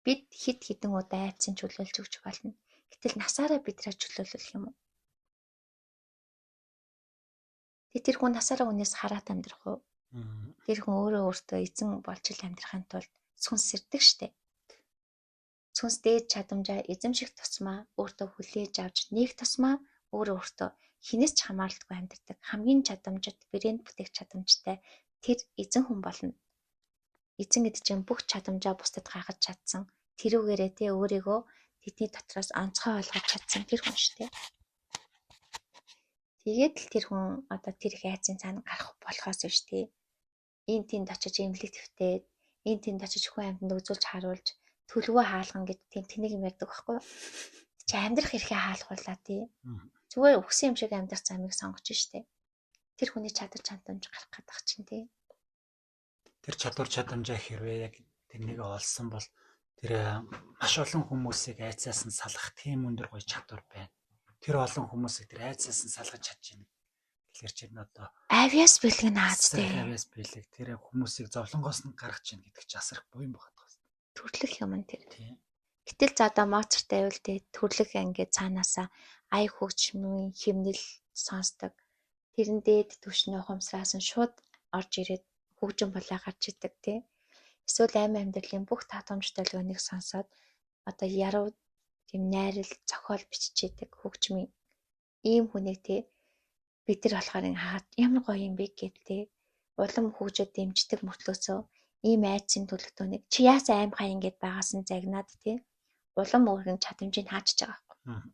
Бид хэд хэдэн удаа айдсын чөлөөлж өгч болно. Гэтэл насаараа бидрээ чөлөөлөх юм уу? Тэгээ тэр хүн насаараа үнээс хараад амьдрах уу? Тэр хүн өөрөө өөртөө эзэн болж л амьдрахын тулд сүнс сэрдэг штэ. Сүнс дээд чадамжаа эзэмших тусмаа өөртөө хүлээж авч нээх тусмаа өөрөө өөртөө хинээс ч хамааралгүй амьдардаг хамгийн чадамжит брэнд бүтээх чадамжтай тэр эзэн хүн болно. Эзэн гэдэг чинь бүх чадамжаа бусдад гаргаж чадсан. Тэрүүгээрээ тэ өөрийгөө тэдний дотроос онцгой болгож чадсан тэр хүн шүү дээ. Тэгээд л тэр хүн одоо тэр их айцын цаана гарах болохоос биш тий. Энд тэнд очиж эмнэлэг твтээд, энд тэнд очиж хүн амьтанд үзүүлж харуулж төлөвөө хаалгана гэд тийм тэнэг юм ярьдаг байхгүй юу? Чи амьдрах эрхээ хаалгуулаа тий. Зүгээр үхсэн юм шиг амьдрах замыг сонгож штэ. Тэр хүний чадвар чадамж гарах гэдэг чинь тий. Тэр чадвар чадамжаа хэрвээ яг тэрнийг олсон бол тэр маш олон хүмүүсийг айцаас нь салгах тийм өндөр гоё чадвар байна. Тэр олон хүмүүсийг тэр айцаас нь салгаж чадж байна. Тэгэхээр чи энэ одоо авиас бэлэг наац тий. Авиас бэлэг тэр хүмүүсийг зовлонгоос нь гаргаж чинь гэдэг чи асар их буян байгаа даа. Төрлөх юм тэр. Тийм. Гэтэл за одоо Моцарт байвал тий төрлөх ингээд цаанаасаа ая хөгжмийн химнэл сонсдог. Тэрэн дээд түвшний ухамсараас нь шууд орж ирээд хөгжим болоо гарч идэг тий. Эсвэл амь амьдралын бүх таатамжтай лөгнийг сонсоод одоо яруу тийм найрал зохиол биччихэдэг хөгжмийн ийм хүнийг тий бид нар болохоор хаад ямар гоё юм бэ гэд тий улам хөгжөд дэмждэг мөртлөөсөө ийм айдсын төлөвтөнийг чи яасан аим хай ингэж байгаас нь загнаад тий улам өөрхөн чадамжийг хаачж байгаа байхгүй.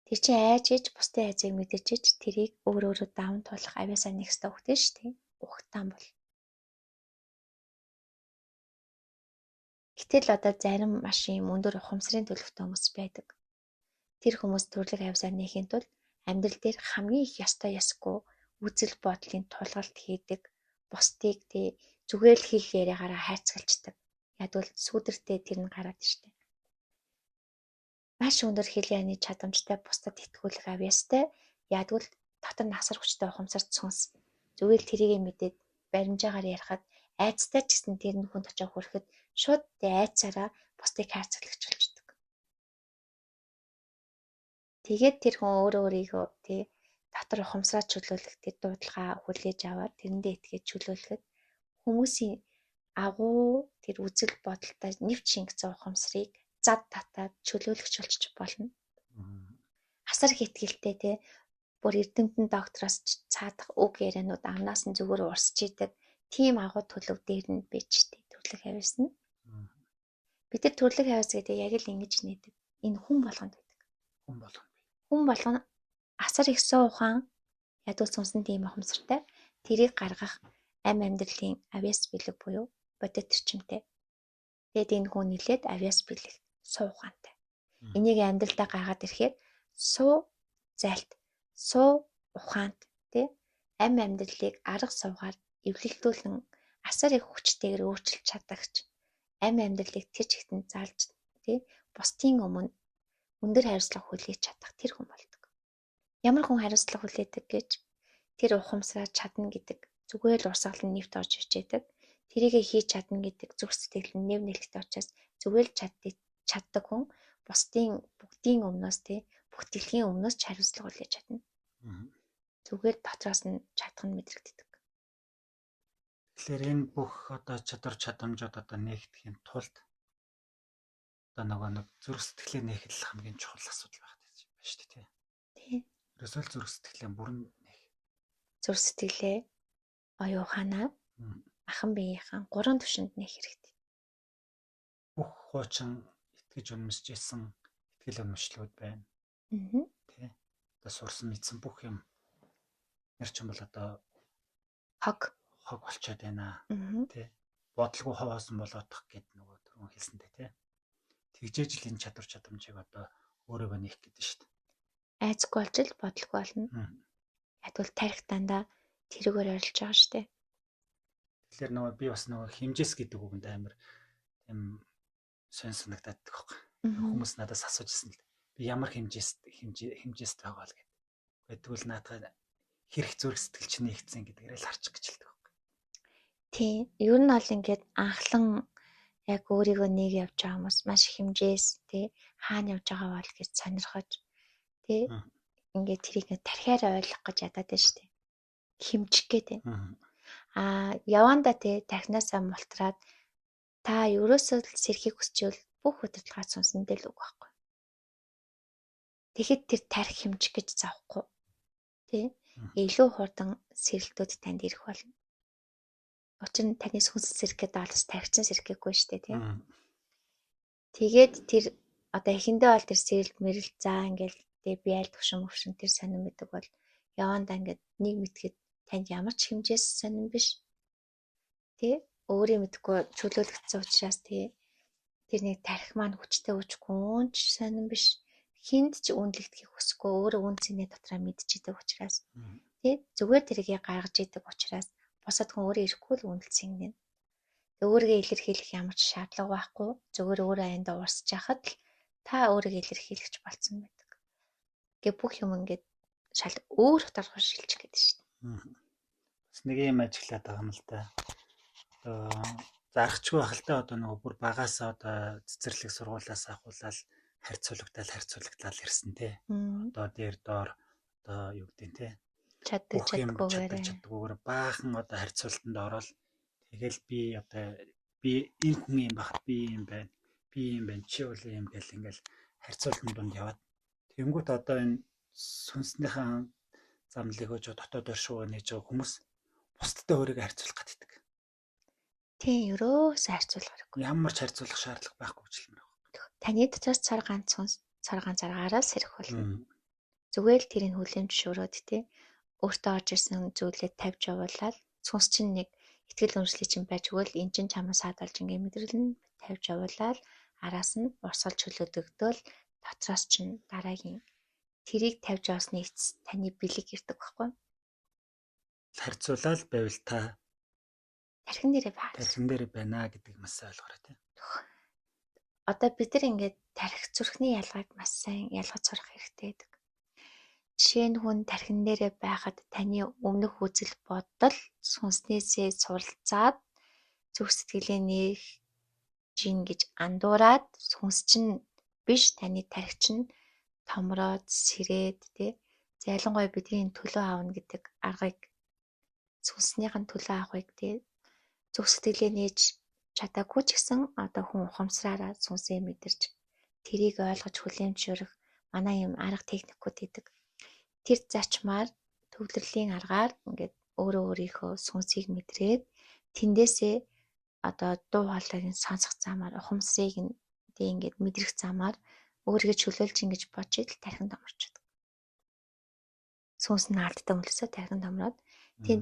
Тэр чи айж иж бусдын айцыг мэдэрч иж тэрийг өөр өөрө даван туулах авьяасаа нэг ёстой хөхтэй шүү дээ. Ухтаан бол. Гэтэл одоо зарим маш юм өндөр ухамсарын төлөвтэй хүмүүс байдаг. Тэр хүмүүс төрлөг авьяасаа нээхийн тулд амьдрал дээр хамгийн их ёстой ёсгүй үзэл бодлын тулгалт хийдэг, бусдыг тий зүгээр л хэл яриагаараа хайрцагладаг. Ядвал сүудэртэй тэр нь гараад штэ. Маш өндөр хэл ярианы чадамжтай бусдад итгүүлэх авьяастай ядвал дотор нь асар хүчтэй ухамсарт сүнс. Зүгээр л тэрийгэ мэдээд баримжаагаар ярихад айцтай ч гэсэн тэр нь хүнд очиж хүрэхэд шууд тэ айцаараа бусдыг хайрцаглагч болчдөг. Тэгээд тэр хүн өөрөө өөрийгөө тий дотор ухамсараа чөлөөлөх тэр дуудлагаа хүлээж аваад тэрэндээ итгээд чөлөөлөхөд хүмүүсийн агуу тэр үзэл бодолтой нэвч шингэсэн ухамсарыг зад татаад чөлөөлөгч болчих болно. Асар их итгэлтэй тий бүр эрдэмтэн доктороос цаадах үг ярианууд амнаас нь зүгээр урсж идэг тийм агуу төлөв дээр нь бич тий төрлөх авиас нь. Бид нар төрлөх авиас гэдэг яг л ингэж нээдэг. Энэ хүн болгонд байдаг. Хүн болгоно. Хүн болгоно асар их суу ухаан ядуу сүнсэн тийм ухамсартай тэрийг гаргах ам амьдралын авиас бэлэг буюу бодит эрчимтэй. Тэгэд энэ хүн нилээд авиас бэлэг суу ухаантай. Энийг амьдралдаа гаргаад ирэхээр суу зайлт, суу ухаант тий ам амьдралыг арга суугаар эвлэлдүүлэн асар их хүчтэйгээр өөрчилж чадагч ам амьдралыг тэр чигтэн залж тий бусдын өмнө өндөр хариуцлага хүлээж чадах тэр хүн болдог. Ямар хүн хариуцлага хүлээдэг гэж тэр ухамсараа чадна гэдэг зүгээр л урсгал нь нэвт орж ирж байдаг. Тэрийгэ хийж чадна гэдэг зүрх сэтгэл нь нэв нээлттэй учраас зүгээр л чаддаг хүн бусдын бүгдийн өмнөөс тий бүх дэлхийн өмнөөс ч хариуцлага хүлээж чадна. Зүгээр дотроос нь чадах нь мэдрэгддэг. Тэгэхээр энэ бүх одоо чадвар чадамжууд одоо нээгдэхийн тулд одоо нөгөө нэг зүрх сэтгэлээ нээх л хамгийн чухал асуудал байх гэж байна шүү дээ тий. Тий. Ерөөсөө л зүрх сэтгэлээ бүрэн нээх. Зүрх сэтгэлээ оюун ухаанаа ахан биеийнхэн гурван түвшинд нээх хэрэгтэй. Бүх хуучин итгэж үнэмшиж исэн итгэл үнэмшлүүд байна. Тий. Одоо сурсан мэдсэн бүх юм нэр чинь бол одоо хог хог болчиход байна. Тий. Бодлого ховоосон болоодох гэд нөгөө түрүүн хэлсэнтэй тий. Тэгжээж л энэ чадвар чадамжийг одоо өөрөөгөө нээх гэдэг шүү дээ. Айцгүй болж л бодлого болно. Ядвал тарих дандаа тэрүүгээр орилж байгаа шүү дээ. Тэгэхээр нөгөө би бас нөгөө хэмжээс гэдэг үгэнд амар тийм сонь санагдаад байдаг байхгүй. Хүмүүс надаас асууж ирсэн л. Би ямар хэмжээс хэмжээст байгаа бол гэдэг. Тэгвэл наадах хэрэг зүрх сэтгэл чинь нэгцэн гэдгээрээ л харчих гэж хэлдэг байхгүй. Тийм. Ер нь бол ингээд анхлан яг өөрийгөө нэг явж байгаа хүмүүс маш их хэмжээс тий хаана явж байгаа бол гэж сонирхож тий ингээд тэрийг тархиар ойлгох гэж ядаад байна шүү дээ. Хэмжих гээд байна. Аа яванда тий тархинаасаа мултраад та ерөөсөө л сэрхийг хүсчвэл бүх удирдлагаа сүнсэндээ л үг байхгүй. Тэгэхэд тэр тархи хэмжих гэж завхгүй. Тий илүү хурдан сэрэлтүүд танд ирэх болно. Учир нь таны сүнс сэрэх гэдэг бол бас тархичин сэрэх гээгүй шүү дээ тий. Тэгээд тэр одоо эхэндээ бол тэр сэрэлт мэрэлт заа ингээл тий би аль төвшин мөвшин тэр сонин мэддэг бол явандаа ингээд нэг мэтгэд танд ямар ч хэмжээс сонин биш. Тий өөрийн мэдхгүй чөлөөлөгдсөн учраас тий тэр нэг тархи маань хүчтэй хүчгүй ч сонин биш. Хинд ч үнэлэгдэхийг хүсэхгүй өөрөө үн цэнэ дотроо мэдчихэдэг учраас тий зүгээр тэргээ гаргаж идэг учраас бусад хүн өөрөө ирэхгүй л үнэлсэн гэнэ. Тэг өөрийгөө илэрхийлэх ямар ч шаардлага байхгүй. Зүгээр өөрөө аяндаа урсж яхад л та өөрийгөө илэрхийлэгч болцсон байдаг. Гэ бүх юм ингээд шал өөр утгаар шилжих гэдэг шүү дээ. Бас нэг юм ажиглаад байгаа юм л да. Одоо зархчгүй байх л да, одоо нөгөө бүр багасаа одоо цэцэрлэг сургуулиас ахуулаад харьцуулагдаал ирсэн те. Одоо дээр доор одоо юу гэдэг нь те. Чаддаг чаддаггүйгээр баахан одоо харьцуултанд ороод тэгэл би одоо би энэ хүн юм багт би юм байна. Би юм байна. Чи бол юм гэл ингээл харьцуултын дунд яваад тэнгуут одоо энэ сүнснийхэн замлыг хөөж дотоод оршихуйг нээж байгаа хүмүүс бусдтай өөрийгөө харьцуулах гэдэг. Тийм, ерөөсөө харьцуулах хэрэггүй. Ямар ч харьцуулах шаардлага байхгүй гэж хэлмээр байна. Таны дотроос цар ганц сүнс цар ганцаараа сэрэх болно. Зүгээр л тэрийг хүлээн зөвшөөрөөд тий өөртөө орж ирсэн зүйлээ тавьж явуулаад сүнс чинь нэг итгэл үнэмшлийг чинь байж өгөөл эн чинь чамаас саадалж ингээ мэдрэлнэ тавьж явуулаад араас нь урсгал чөлөөдөгдөөл дотроос чинь дараагийн тэрийг тавьж явсны эцэс таны бэлэг ирдэг байхгүй. Харьцуулаад байвал та тархин дээрээ байна. Тархин дээрээ байна гэдгийг маш сайн ойлгоорой тий. Одоо бид нар ингээд тархи зүрхний ялгааг маш сайн ялгаж сурах хэрэгтэй гэдэг. Жишээ нь хүн тархин дээрээ байхад таны өмнөх үзэл бодол сүнснээсээ суралцаад зүрх сэтгэлээ нээх жин гэж андуураад сүнс чинь биш таны тархи чинь томроод сэрээд тий. Ялангуяа бидний төлөө авна гэдэг аргыг сүнснийх нь төлөө авахыг тий зүрх сэтгэлээ нээж чадаагүй ч гэсэн одоо хүн ухамсараараа сүнсээ мэдэрч тэрийг ойлгож хүлээн зөвшөөрөх манай юм арга техникүүд гэдэг. Тэр зарчмаар төвлөрлийн аргаар ингээд өөрөө өөрийнхөө сүнсийг мэдрээд тэндээсээ одоо дуу хоолойг нь сонсох замаар ухамсарыг нь тэг ингээд мэдрэх замаар өөрийгөө чөлөөлж ингэж бодож идэл тархин томорчдог. Сүнс нь алддаг мөлсөө тархин томроод тийм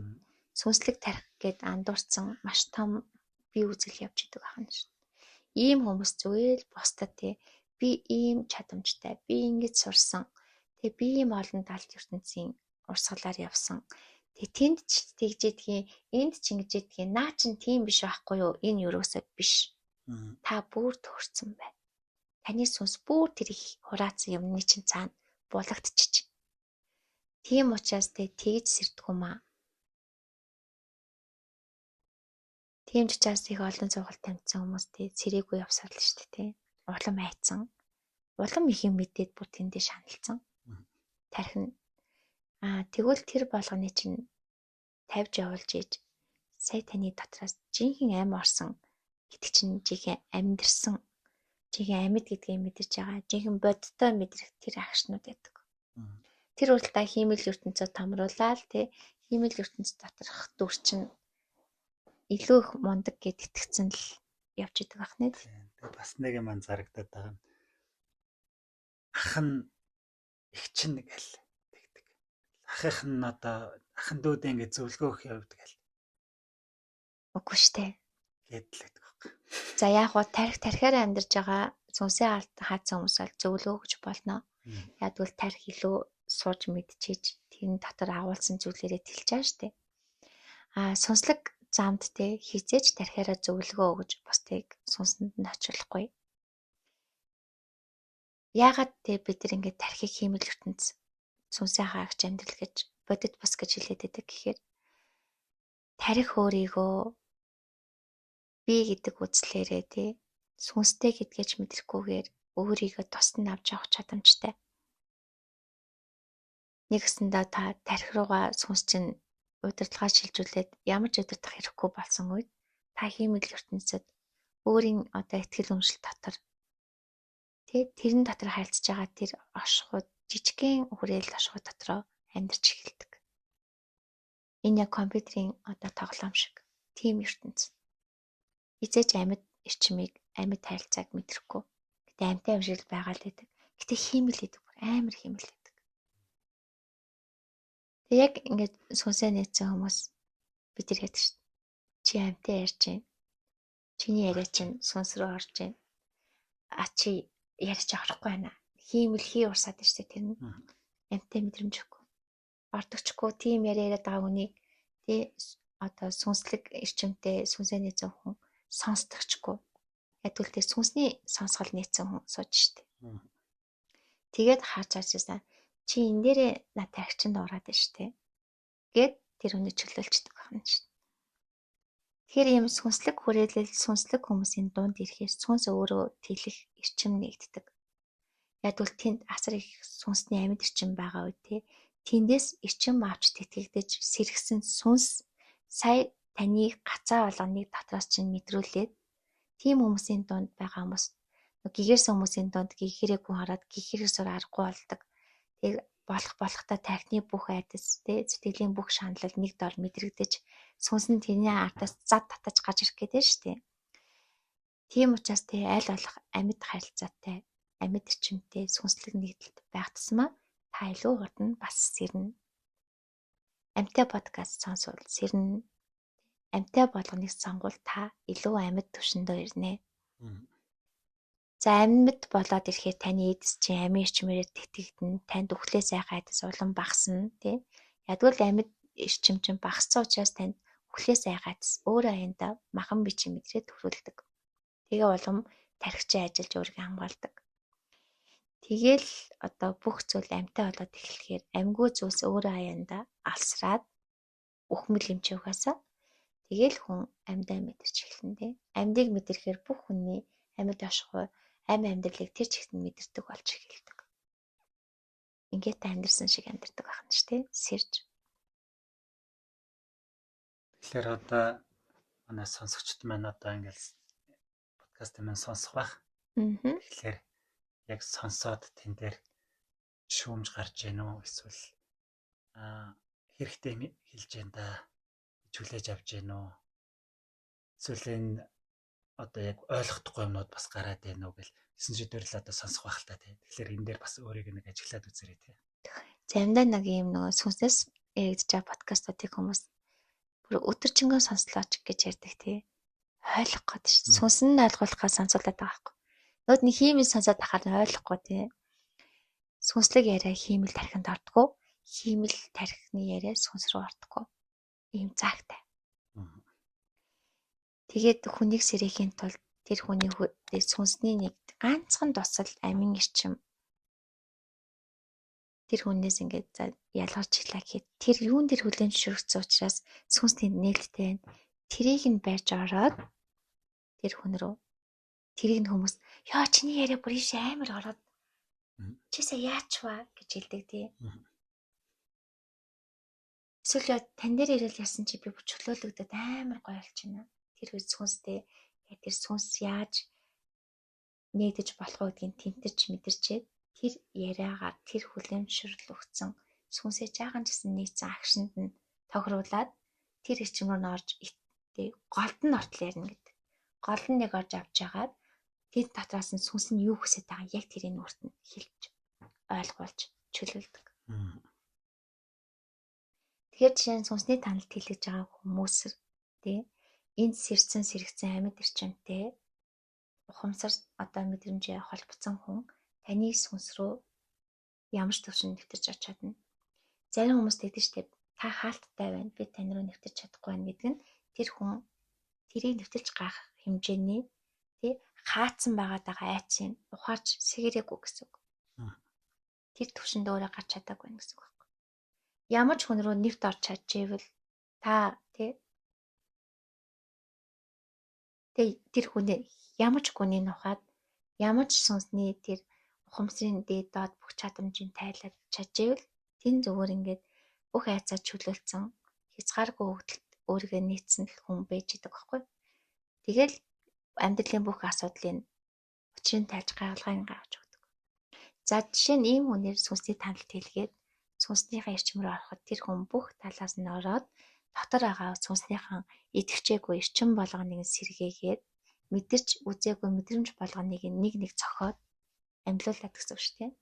сүнслэг тарих гэд андуурсан маш том бие үзэл явж идэг байна шин. Ийм хүмүүс зүгээр л бусдад тий би ийм чадамжтай, би ингэж сурсан. Тэгээ би ийм олон талд ертөнцийн урсгалаар явсан. Тэгээ тэнд ч тэгж идэгин, энд ч ингэж идэгин, наа чин тийм биш байхгүй юу? Энэ юусоо биш. Та бүр төгссөн байна. Таны сүнс бүр тэр их хураацсан юмны чинь цаана булагдчих. Тийм учраас тэ тэгж сэрдэг юм аа. Тийм ч учраас их олон цугал тамцсан хүмүүс тий цэрээгүй явсаар л шүү дээ тий. Улам айцсан. Улам их юм мэдээд бүр тэндээ шаналцсан. Тархин аа тэгвэл тэр болгоны чинь тавьж явуулж ээж сая таны дотроос жинхэнэ ам орсон гэдэг чинь жинхэнэ амьдэрсэн жинхэнэ амьд гэдгийг мэдэрч байгаа жинхэнэ бодтой мэдрэх тэр агшнууд байдаг. Тэр хүртэл та хиймэл ертөнцөө томруулаад тий хиймэл ертөнц доторх дүр чинь илүү их мундаг гэд итгэцэн л явж идэг байх нэ. Тэгээ бас нэг юм анзаарагдаад байгаа нь ах нь их чинь гэл тэгдэг. Ахих нь одоо ахан дүүдээ ингэ зөвлөгөө өгөх явдаг гэл. Үгүй штэ. Гээд л байдаг байхгүй. За яг гоо тарих тарихаар амьдарч байгаа сүнсээ хаацсан хүмүүс бол зөвлөгөө өгч болно. Яг тэгвэл тарих илүү сууж мэдчихэж тэрэн дотор агуулсан зүйлээрээ тэлж байгаа штэ. А сүнслэг замд те хизээж тархиараа зөвлөгөө өгөж бусдыг сүнсэнд нь очруулахгүй. Яагаад те бид нар ингээд тархийг хиймэл ертөнц, сүнсээ хаагч амьдрал гэж бодит бус гэж хэлээд байдаг гэхээр тарих өөрийгөө би гэдэг үзлээрээ те сүнстэй гэдгээ ч мэдрэхгүйгээр өөрийгөө тусад нь авч явах чадамжтай. Нэгсэндээ та тархи руугаа сүнс чинь удирдлагаа шилжүүлээд ямар ч удирдах хэрэггүй болсон үед та хиймэл ертөнцид өөрийн одоо итгэл үнэмшил дотор тэ тэрэн дотор харилцаж байгаа тэр оршихуйд, жижигхэн хүрээлэл оршихуй дотроо амьдарч эхэлдэг. Энэ яг компьютерийн одоо тоглоом шиг тийм ертөнц. Эзэж амьд эрчмийг, амьд харилцааг мэдрэхгүй. Гэтэ амьтай юм шиг л байгаа л гэдэг. Гэтэ хиймэл гэдэг, бүр амар хиймэл гэдэг. Тэг яг ингээд сүнсээ нээсэн хүмүүс бид нар гэдэг шүү дээ. Чи амьтай ярьж байна. Чиний яриа чинь сүнс рүү орж байна. А чи яриа чи орохгүй байна. Хиймэл хий урсаад байна шүү дээ тэр нь. Амьтай мэдрэмж өгөхгүй. Ордогчгүй тийм яриа яриад байгаа хүнийг тий одоо сүнслэг эрчимтэй сүнсээ нээсэн хүн сонсдогчгүй. Яг тэгвэл тэр сүнсний сонсгол нээсэн хүн сууж штэ. Тэгээд харж харж байсан. Чи энэ дээрээ над тархинд ураад байна штэ. Гэт тэр хүний чөлөөлчдөг байна штэ. Тэгэхээр ийм сүнслэг хүрээлэл сүнслэг хүмүүсийн дунд ирэхээр сүнс өөрөө тэлэх эрчим нэгддэг. Яг тэгвэл тэнд асар их сүнсний амьд эрчим байгаа үед те тэндээс эрчим авч тэтгэгдэж сэргсэн сүнс сая таны гацаа болгоныг дотроос чинь мэдрүүлээд тийм хүмүүсийн дунд байгаа хүмүүс гэгэрсэн хүмүүсийн дунд гэгэрээ хүн хараад гэгэрээс аргагүй болдог. Тэг болох болохтой тархины бүх айдас тэ сэтгэлийн бүх шаналл нэг дор мэдрэгдэж сүнс нь тэрний ардаас зад татаж гарч ирэх гэдэг шүү дээ. Тийм учраас тэ аль болох амьд харилцаатай, амьд эрчимтэй сүнслэг нэгдэлт байх тусмаа та илүү хурдан бас сэрнэ. Амьтай подкаст сонсвол сэрнэ. Амьтай болгоныг сонгуул та илүү амьд түвшиндөө ирнэ. За амьд болоод ирэхээр таны эдис чинь амийн эрчмээрээ тэтгэгдэнэ. Танд үхлээс айх айдас улам багасна тий. Ядгал амьд эрчим чинь багассан учраас танд үхлээс айх айдас өөрөө аяндаа махан бичим мэдрээ төрүүлдэг. Тэгээ улам тархичаа ажиллаж өөрийгөө хамгаалдаг. Тэгээл одоо бүх зүйл амьтай болоод эхлэхээр амьгүй зүйлс өөрөө аяндаа алсраад үхмэл юм чи угаасаа. Тэгээл хүн амьдаа мэдэрч эхэлнэ тий. Амьдыг мэдрэхээр бүх хүний амьд оршихуй амь амьдралыг тэр чигт нь мэдэрдэг болж эхэлдэг. Ингээд та амьдрсан шиг амьдрдаг байх нь шүү дээ. Сэрж. Тэгэхээр одоо манай сонсогчд маань одоо ингээл подкаст маань сонсох байх. Тэгэхээр яг сонсоод тэн дээр шүүмж гарч гэнэ үү эсвэл хэрэгтэй хэлж гэн да гэж хүлээж авч гэнэ үү? Эсвэл энэ одоо яг ойлгохдохгүй юмнууд бас гараад байна уу гэл тэсэн шийдвэр л одоо сонсох байх л та тий. Тэгэхээр энэ дээр бас өөрийг нэг ажиглаад үзээрэй тий. Заримдаа нэг юм нөгөө сүнснээс яригдж байгаа подкастуудыг хүмүүс бүр өдөржингөө сонслооч гэж ярьдаг тий. Ойлгох гээд шүү. Сүнс нь ойлгуулахаа сонсуулаад байгаа байхгүй. Нөгөөд нь хиймэл сонсоод ахаар нь ойлгохгүй тий. Сүнслэг яриа хиймэл тархинд ордгоо. Хиймэл тархины яриа сүнс рүү ордгоо. Ийм заагтай. Тэгээд хүнийг сэрэхийн тулд тэр хүний сүнсний нэг ганцхан тусал амин эрчим тэр хүнээс ингээд за ялгарч ирлаа гэхэд тэр юун дээр хүлээн зөвшөөрөгдсөн учраас сүнс тэнд нээлттэй байна. Тэрийг нь барьж ороод тэр хүн рүү тэрийг нь хүмүүс ёо чиний яриа бүр ийш амар ороод чисээ яач вэ гэж хэлдэг тий. Эсвэл яа тань дээр ирэл ясан чи би бүр чөлөөлөгдөд амар гоё болчихно. Тэр үед сүнстэй яг тэр сүнс яаж нэгдэж болох вэ гэдгийг тэмтэрч мэдэрчээд тэр яриагаар тэр хүлэмжшрэл өгсөн сүнсээ жаахан ч гэсэн нийцсэн агшинд нь тохируулаад тэр эрчим рүү нь орж голд нь ортол ярина гэдэг. Гол нь нэг орж авч яагаад тэр дотроос нь сүнс нь юу хүсэж байгаа яг тэрийг өөрт нь хэлж ойлгуулж чөлөөлдөг. Тэгэхээр жишээ нь сүнсний таналт хэлж байгаа хүмүүс тий энд сэрсэн сэрэгцэн амьд эрчимтэй ухамсар одоо мэдрэмжээ холбоцсон хүн таны сүнс рүү ямар ч төвшөнд нэвтэрч очиж чадна. Зарим хүмүүс тэгдэг штеп та хаалттай байна би тань руу нэвтэрч чадахгүй байна гэдэг нь тэр хүн тэрийг нэвтэрч гарах хэмжээний тий хаацсан байгаад байгаа айцын ухаарч сэгэрээгүй гэсэн үг. Тэр төвшөнд өөрөө гарч чадаагүй байх гэсэн үг байхгүй. Ямар ч хүн рүү нэвт орч чадчихвэл та тий тэр хүнээ ямар ч гүний нухаад ямар ч сүнсний тэр ухамсарын дээд доод бүх чадамжийг тайлаад чадчихвэл тэн зүгээр ингээд бүх айцаа чөлөөлцөн хязгааргүй өгдөлт өөрийгөө нийцсэн л хүн байж идэг байхгүй. Тэгэл амьдралын бүх асуудлыг учрыг тайлж гайхалгааг гаргаж өгдөг. За жишээ нь ийм хүнээр сүнсний таналт хийлгээд сүнснийхээ эрчим рүү ороход тэр хүн бүх талаас нь ороод дотор байгаа сүнснийхэн идэвхжээгүй эрчим болгоныг нь сэргээгээд мэдэрч үзээгүй мэдрэмж болгоныг нэг нэг цохоод амьлуулад гэсэн үг шүү дээ.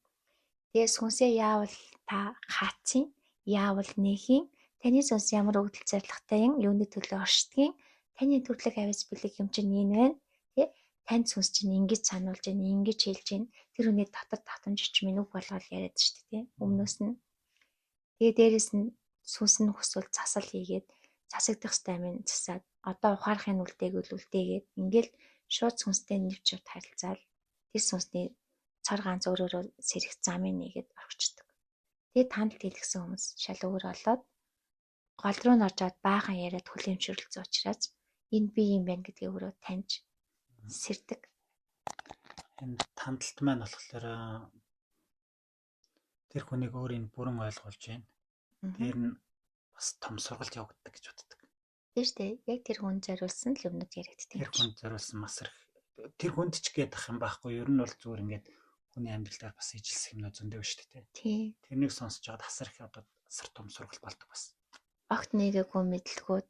Тэгээ сүнсээ яавал та хаацын, яавал нээхийн, таны сүнс ямар өгдөл зоригтой юм, юуны төлөө оршдгийг, таны төрлөх авис бэлэг юм чинь энэ байна. Тэ танд сүнс чинь ингэж сануулж байна, ингэж хэлж байна. Тэр хүний дотор татамж эрчмийн үг болгоод яриад шүү дээ, тэ. Өмнөөс нь. Тэгээ дээрэс нь сүнс нь хүсвэл засал хийгээд засагдах ёстой юм засаад одоо ухаарахын үлдээгүүл үлдээгээд ингээл шууд сүнстэй нэвч явт харилцаал тэр сүнсний цор ганц өөрөөрөө сэрэх замыг нэгээд орхичдөг. Тэгээ тандалт хийлгэсэн хүмүүс шал өөр болоод гол руу н оржоод баахан яриад хүлээмжшөрлөсөн учраас энэ би юм байна гэдгийг өөрөө таньж сэрдэг. Энэ тандалт маань болохоор тэр хүнийг өөрийг бүрэн ойлгуулж байна. Тэр нь бас том сургалт явагддаг гэж боддог. Тийм шүү дээ. Яг тэр хүн зориулсан л юмнууд яригддаг. Тэр хүн зориулсан маш их тэр хүнд ч гэдэг юм байхгүй. Ер нь бол зүгээр ингээд хүний амьдрал дээр бас ижилсэх юмнууд зөндөө шүү дээ. Тийм. Тэрнийг сонсож байгаад асар их одоо асар том сургалт болдог бас. Огт нэгээгүй мэдлгүүд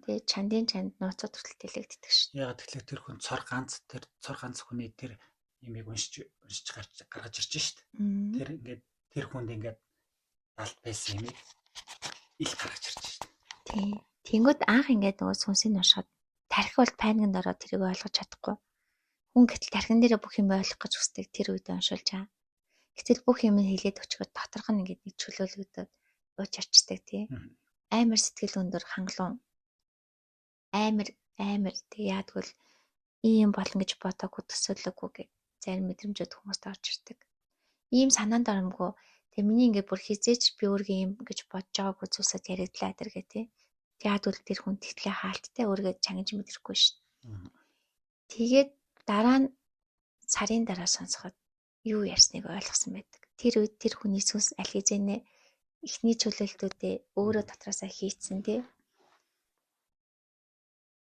тэгээ чандын чанд нууцуд хүртэл тэлэгддэг шүү. Ягаад тэгэхээр тэр хүн цор ганц тэр цор ганц хүний тэр юмыг уншиж уншиж гарч гаргаж ирж шít. Тэр ингээд тэр хүнд ингээд далд байсан юмыг ил гаргаж ирж шít. Тийм. Тэнгүүд анх ингээд нөгөө сүнсийг уншихад тархи бол пайнганд ороод тэрийг ойлгож чадахгүй. Хүн гэтэл тархин дээрээ бүх юм ойлгох гэж хүсдэг тэр үед уншуулж байгаа. Гэтэл бүх юм хэлээд өчгөр доторх нь ингээд нэг чөлөөлөгдөд ууч арчдаг тий. Амар сэтгэл өндөр хангалуун. Амар амар тэг яадгүй л ийм болно гэж бодоогүй төсөөлөөгүй гэх зарим мэдрэмжүүд хүмүүст орж ирдэг. Ийм санаанд оромгүй тэг миний ингээд бүр хизээч би өөргөө ийм гэж бодож байгаагүй зүйлсэд яригдлаа тэргээ тий. Яадгүй л тэр хүн тэгтлээ хаалттай өөргөө чангиж мэдрэхгүй шүү. Тэгээд дараа нь сарын дараа сонсоход юу ярьсныг ойлгосон байдаг. Тэр үед тэр хүний сүнс аль хэзээнэ эхний чөлөөлтүүдээ өөрөө дотроосоо хийцэн тий.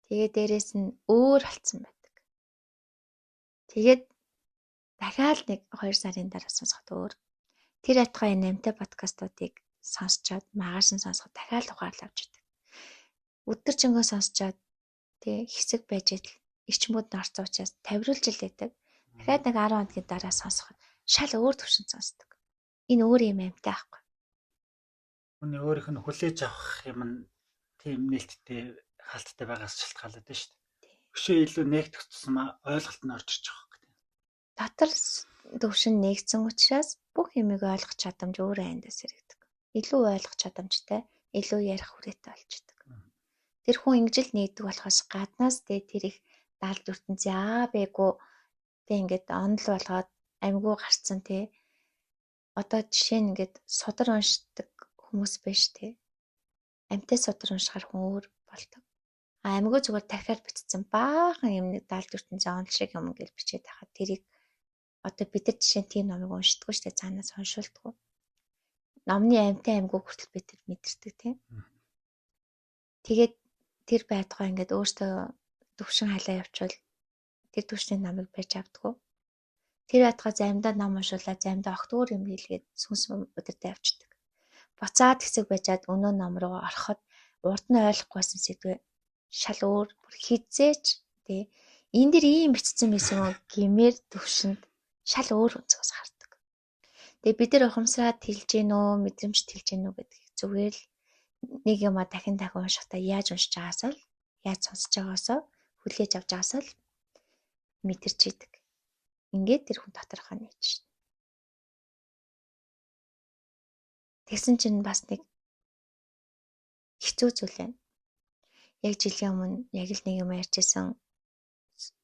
Тэгээ дээрэс нь өөр болцсон байдаг. Тэгээд дахиад нэг 2 сарын дараа сонсоход өөр. Тэр атгаа энэ амтай подкастуудыг сонсчоод маргааш нь сонсоход дахиад ухаарлаа авч идэг. Өдөржингөө сонсчоод тий хэсэг байж идэл эрчмүүд нь орсон учраас тавируулж л байдаг. Дахиад нэг 10 хоногийн дараа сонсоход шал өөр төвшөнд сонсдог. Энэ өөр юм амтай байхгүй. Хүний өөрийнх нь хүлээж авах юм нь тийм нээлттэй хаалттай байгаас шалтгаалаад байна шүү дээ. Өшөө илүү нээгдэх тусмаа ойлголт нь орж ирж байгаа байхгүй. Дотор төвшин нээгдсэн учраас бүх юмыг ойлгох чадамж өөрөө аяндаа сэрэгдэг. Илүү ойлгох чадамжтай, илүү ярих хүрээтэй болчдөг. Тэр хүн ингэж л нэгдэг болохоос гаднаас тэ тэр их даалд ертөнцийн аа бэгүй тэ ингээд онол болгоод амьгүй гарцсан тэ. Одоо жишээ нь ингээд судар уншдаг хүмүүс байж тэ. Амьтай судар уншихаар хүн өөр болдог. А амьгүй зүгээр тархиар бичсэн баахан юм нэг даалд ертөнцийн онол шиг юм ингээл бичээд байхад тэрийг одоо бид нар жишээ нь тийм номыг уншдаггүй шүү дээ, цаанаас уншуулдаггүй. Номны амьтай амьгүй хүртэл бид нар мэдэрдэг тийм. Тэгээд тэр байтугай ингээд өөртөө төвшин халаа явуучвал тэр төвшний номыг барьж авдаггүй. Тэр байтугай заримдаа ном уншуулаад заримдаа огт өөр юм хийлгээд сүнс удирдах явчихдаг. Буцаад хэсэг байжгаад өнөө ном руу ороход урд нь ойлгохгүйсэн сэдвээ шал өөр бүр хизээч тий энэ дэр ийм бичсэн байсан юм гэмээр төвшөнд шал өөр өнцгөөс хардаг. Тэгээ бид нар ухамсараа тэлж гин үү, мэдрэмж тэлж гин үү гэдгийг зүгээр л нэг юма дахин дахин уншихдаа яаж уншиж байгаасаа л яаж сонсож байгаасаа хүлээж авч байгаасаа л мэдэрч идэг. Ингээд тэр хүн доторхоо нээж шин. Тэгсэн чинь бас нэг хэцүү зүйл байна. Яг жилийн өмнө яг л нэг юм ярьжсэн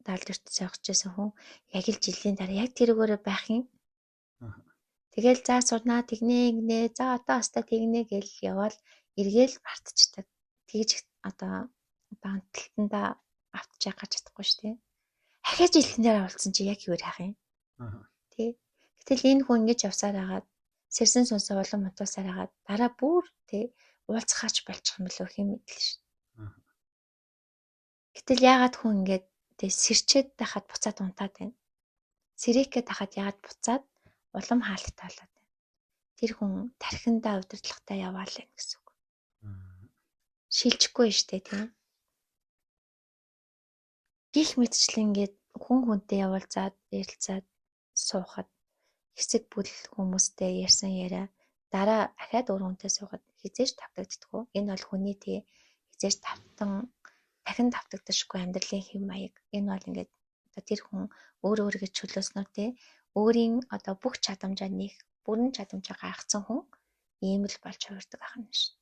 даалд ертөнц сойгож байсан хүн яг л жилийн дараа яг тэрүүгээрээ байх юм. Тэгэл за сурнаа тэгнэ гинэ за одоо хаста тэгнэ гэл яваал эргээл мартчихдаг. Тэгж одоо унталтандаа автчих гарч чадахгүй шүү дээ. Ахиж илтэн дээр уулзсан чи яг юу яах юм? Тий. Гэтэл энэ хүн ингэж явсаар хагаад сэрсэн сүнсээ улам хутуусаар хагаад дараа бүр тий уулзахаач болчих юм билүү хэм мэдл шүү. Гэтэл яагаад хүн ингэж тий сэрчээд байхад буцаад унтаад байна? Сэрэх гээд байхад яагаад буцаад улам хаалттай болоод байна? Тэр хүн тархиндаа удирдлагатай яваал байна гэсэн үг. Шилжихгүй шүү дээ тийм. Гих мэтчлэн ингээд хүн хүнтэй явуулзаад ярилцаад суухад хэсэг бүл хүмүүстэй ярьсан яриа дараа ахаад өөр хүнтэй суухад хизээж тавтагддаггүй. Энэ бол хүний тий хизээж тавтан дахин тавтагдашгүй амьдралын хэв маяг. Энэ бол ингээд одоо тэр хүн өөр өөрийгөө чөлөөснөр тий өөрийн одоо бүх чадамжаа нэх бүрэн чадамжаа гаргацсан хүн ийм л болж хувирдаг ахна шин.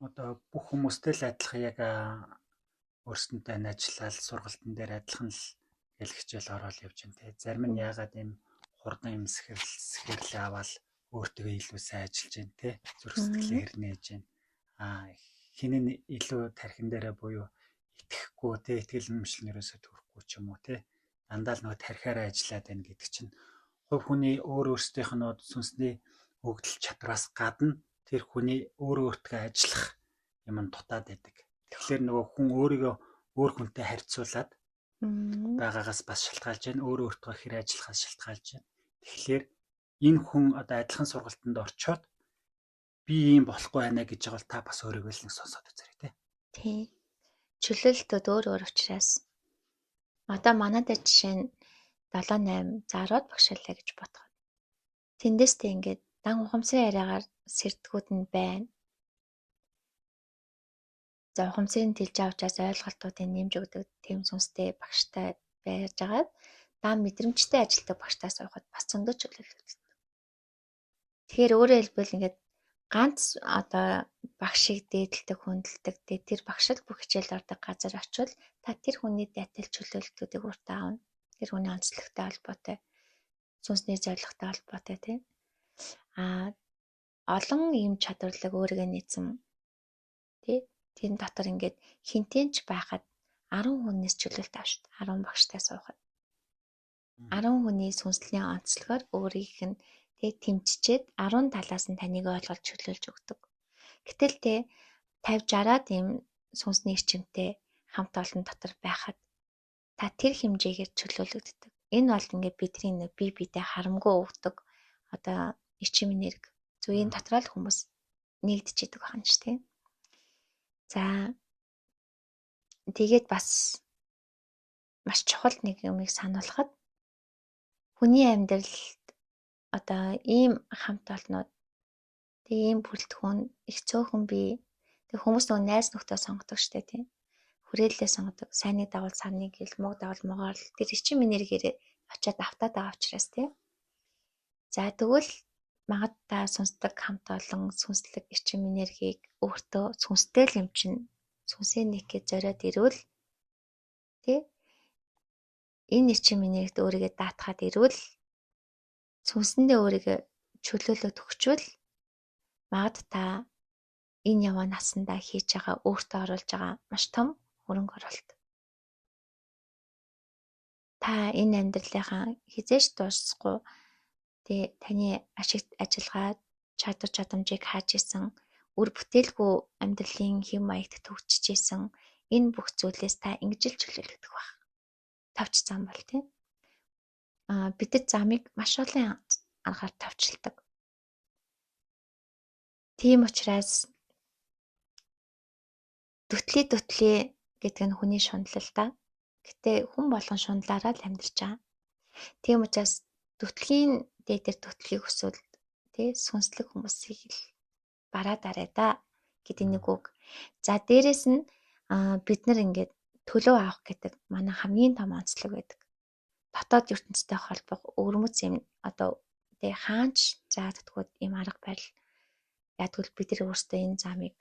Одоо бүх хүмүүстэй л адилхан яг өөрсөндөө ажиллаад сургалтын дээр адилхан л гэл хичээл ороод явж байна те. Зарим нь яагаад ийм хурдан юм сэхэрлээ аваад өөртөө илүү сайн ажиллаж байна те. Зүрх сэтгэлээ хэрнээж байна. Аа хин нь илүү тархин дээрээ буюу итгэхгүй те, итгэл үнэмшил нь ерөөсөө төрөхгүй ч юм уу те. Дандаа л нөгөө тархиараа ажиллаад байна гэдэг чинь хувь хүний өөр өөрсдийнх нь сүнсний өгдөл чадвараас гадна тэр хүний өөр өөртөө ажиллах юм нь дутаад байдаг. Тэгэхээр нөгөө хүн өөрийгөө өөр хүнтэй харьцуулаад байгаагаас бас шалтгаалж байна. Өөр өөртөө хэр ажиллахаас шалтгаалж байна. Тэгэхээр энэ хүн одоо адилхан сургалтанд орчоод би ийм болохгүй байна гэж байгаа бол та бас өөрийгөө л нэг сонсоод үзээрэй те. Тий. Чөлөөлтүүд өөр өөр учраас одоо манай дээр жишээ нь 7 8 зарууд багшаалаа гэж бодоход тэндээс тэ ингээд дан ухамсарын яриагаар сэрдгүүд нь байна. За ухамсарын тэлж авчаас ойлголтуудыг нэмж өгдөг тийм сүнстэй багштай байж агаад дан мэдрэмжтэй ажилтдаг багштаа суухад бас зөндөө чөлөөлөгддөг. Тэгэхээр өөрөөр хэлбэл ингээд ганц одоо багшийг дээдэлдэг, хүндэлдэг тэр багш л бүх хичээл ордог газар очивол та тэр хүний дайтал чөлөөлтүүдийг өөртөө авна. Тэр хүний онцлогтой холбоотой, сүнсний зорилготой холбоотой тийм. Аа олон ийм чадварлаг өөрийгөө нийцэн тий тэрэн дотор ингээд хинтэнч байхад 10 хүнээс чөлөөлт авч 10 багштай суухад 10 хүний сүнслэгийн онцлогоор өөрийг нь тэг тэмцчээд 10 талаас нь таныг ойлгож чөлөөлж өгдөг. Гэтэл тэ 50 60-аад ийм сүнсний эрчимтэй хамт олон дотор байхад та тэр хэмжээгээр чөлөөлөгддөг. Энэ бол ингээд бидний нэг бие биедээ харамгүй өгдөг одоо эрчим энерги зүгийн дотор л хүмүүс нэгдэж идэг байна шүү дээ. За тэгээд бас маш чухал нэг юмыг сануулхад хүний амьдралд одоо ийм хамт олнууд тэг ийм бүрэлдэхүүн их цөөхөн бий. Тэг хүмүүс нөгөө найз нөхдөд сонгодог штэ тийм. Хүрээлэлээ сонгодог. Сайныг дагуул сарныг гэл, мууг дагуул муугаар л тэр эрчим энергиэр очиад автаад байгаа учраас тийм. За тэгвэл магад та сүнслэг хамт олон сүнслэг эрчим энергийг өөртөө сүнстэй л юм чинь сүнсээ нэг гэж зориод ирвэл тий энэ эрчим энергид өөрийгөө даатгаад ирвэл сүнсэндээ өөрийгөө чөлөөлөд өгчвөл магад та энэ яваа насандаа хийж байгаа өөртөө оруулж байгаа маш том хөрөнгө оруулалт. Та энэ амьдралынхаа хизээж дуусахгүй тий таны ашиг ажиллагаа чадвар чадамжийг хааж исэн үр бүтээлгүй амьдралын хэв маягт төгсөж исэн энэ бүх зүйлээс та ингэж л чөлөөлөгдөх байх. Тавч зам бол тий. Аа бид замыг маш олон аргаар тавчилдаг. Тийм учраас дүтлээ дүтлээ гэдэг нь хүний шунал да. Гэтэ хүн болгон шунлаараа л амьдарч байгаа. Тийм учраас дүтлийн дээдэр дүтлийг өсвөл тий сүнслэг хүмүүсийг л бараа дараа да гэдэг нэг үг. За дээрэс нь бид нар ингээд төлөв авах гэдэг манай хамгийн том онцлог байдаг. Дотоод ертөнцтэй холбох өвөрмөц юм одоо тий хаанч зааддггүй ийм арга барил. Ядгүйл бид нар өөрсдөө энэ замыг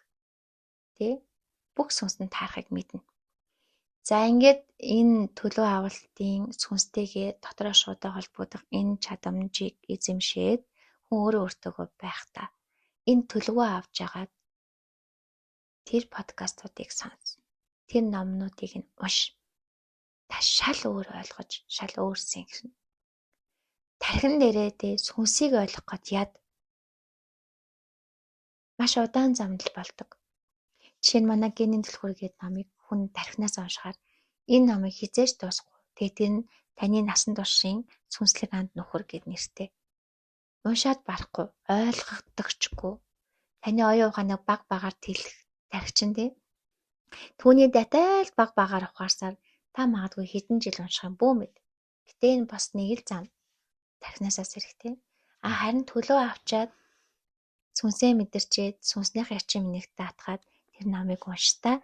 тий бүх сүнсэнд таарахыг мэднэ. За ингээд энэ төлөв авалтын сүнстэйгээ дотроо шуудаа холбогдох энэ чадамжийг эзэмшээд хүн өөрөө өөртөөгөө байх та. Энэ төлөвөө авч яагаад тэр подкастуудыг сонс. Тэр номнуудыг нь унш. Та шал өөр ойлгож, шал өөр сэнхэрнэ. Тархин дээрээ тэ сүнсийг ойлгох гээд яд. Маш удаан замдал болдог. Жишээ нь манай генийн түлхүүр гэдэг номыг хүн тархинаас уншихаар энэ номыг хизээж дуусахгүй. Тэгээд тэр нь таны насан туршийн сүнслэг анд нөхөр гэд нэртэй. Уншаад барахгүй, ойлгохдогчгүй. Таны оюун ухааныг баг багаар тэлэх тархичин тий. Түүний датай л баг багаар ухаарсаар та магадгүй хэдэн жил унших юм бүү мэд. Гэтэ энэ бас нэг л зам тархинаасаа сэрэх тий. А харин төлөө авчаад сүнсээ мэдэрчээд сүнснийх эрчим нэгт даатгаад тэр номыг унштаа.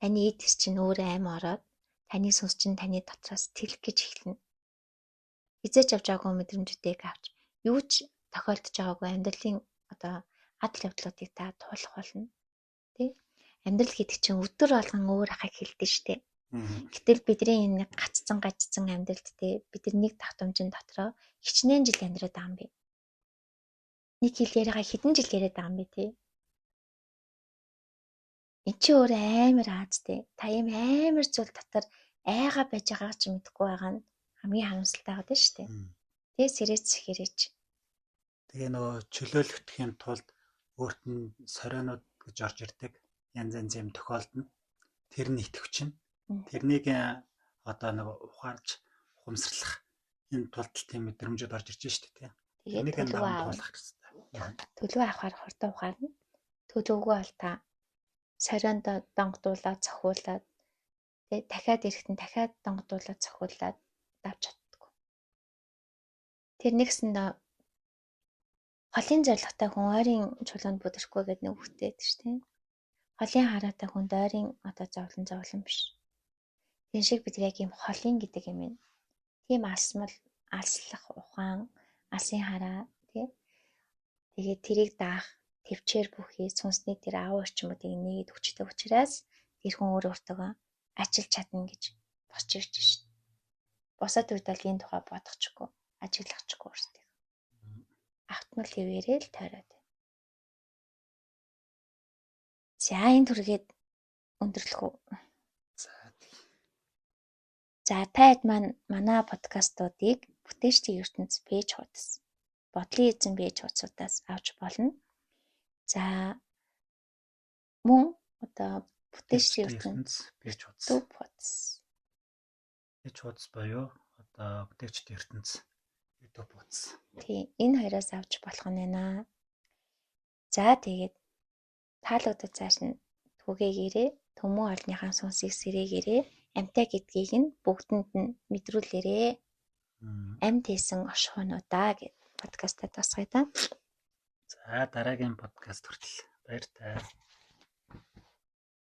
Таны эд чинь өөр аим ороод таны сүнс чинь таны дотроос тэлэх гэж эхэлнэ. Хизээч авч байгаагүй мэдрэмжүүдийг авч юу ч тохиолдож байгаагүй амьдралын одоо адал явдлуудыг та туулах болно. Тэ? Амьдрал гэдэг чинь өдөр болгон өөр ахыг хэлдэг штэ. Гэтэл бидний энэ нэг гаццсан гажцсан амьдралд те бид нар нэг давтамжин дотроо хичнээн жил амьдраад байгаа юм бэ. Нэг хэл яриагаа хэдэн жил яриад байгаа юм бэ те. Энд чи өөр амар аазтэй. Та ийм амар зүйл дотор айгаа байж байгааг чи мэдэхгүй байгаа нь хамгийн харамсалтай байгаа шүү дээ. Тэ сэрээч хэрээч. Тэгээ нөгөө чөлөөлөгдөхийн тулд өөрт нь сорионууд гэж орж ирдэг. Янз янз юм тохиолдно. Тэр нь итгэвч нь. Тэрнийг одоо нөгөө ухаарч ухамсарлах энэ тулд тийм мэдрэмжүүд орж ирж шүү дээ. Тэгээд Тэрнийг нь төлөвөө даван аавна. туулах хэрэгтэй. Төлөв авахар хурдан ухаарна. Төлөвгүй бол та сорионд донгодуулаад цохиулаад тэ дахиад ирэхэд нь дахиад донгодуулаад цохиулаад давж чаддаггүй. Тэр нэгсэндээ холын зоригтой хүн ойрын чулуунд бүдэрхгүй гэдэг нэг үгтэй байдаг шүү дээ. Холын хараатай хүн дойрын одоо зовлон зовлон биш. Тэн шиг бид яг ийм холын гэдэг юм байна. Тийм алсмал алслах ухаан, алсын хараа тий. Тэгээд тэрийг даах төвчээр бүхий сүнсний тэр аав орчмуудыг нээгээд хүчтэй учраас тэр хүн өөр өөртөөгөө ажилч чадна гэж босч ирж шин. Босоод үед бол энэ тухай бодохчгүй, ажиглахчгүй өөртөө. Автмал хэвээрээ л тойроод. За энэ түргээд өндөрлөх үү. За За та хэд маань манай подкастуудыг бүтээчдийн ертөнц пэйж хуудас, бодлын эзэн пэйж хуудасуудаас авч болно. За мөн одоо бүтээчдийн ертөнц ертөнц пэйж хуудас. YouTube хуудас. Пэйж хуудас буюу одоо бүтээчдийн ертөнц YouTube хуудас. Тийм, энэ хоёроос авч болох нь байна. За тэгээд таалагдаж цааш нь түгээгээрээ түмэн олныхаа сүнсийг сэрээгээрээ амтай гэдгийг нь бүгдэнд нь мэдрүүлээрээ. Амт хийсэн оршихуйнуудаа гэд подкастаа тасгая та. За дараагийн подкаст хүртэл баяртай.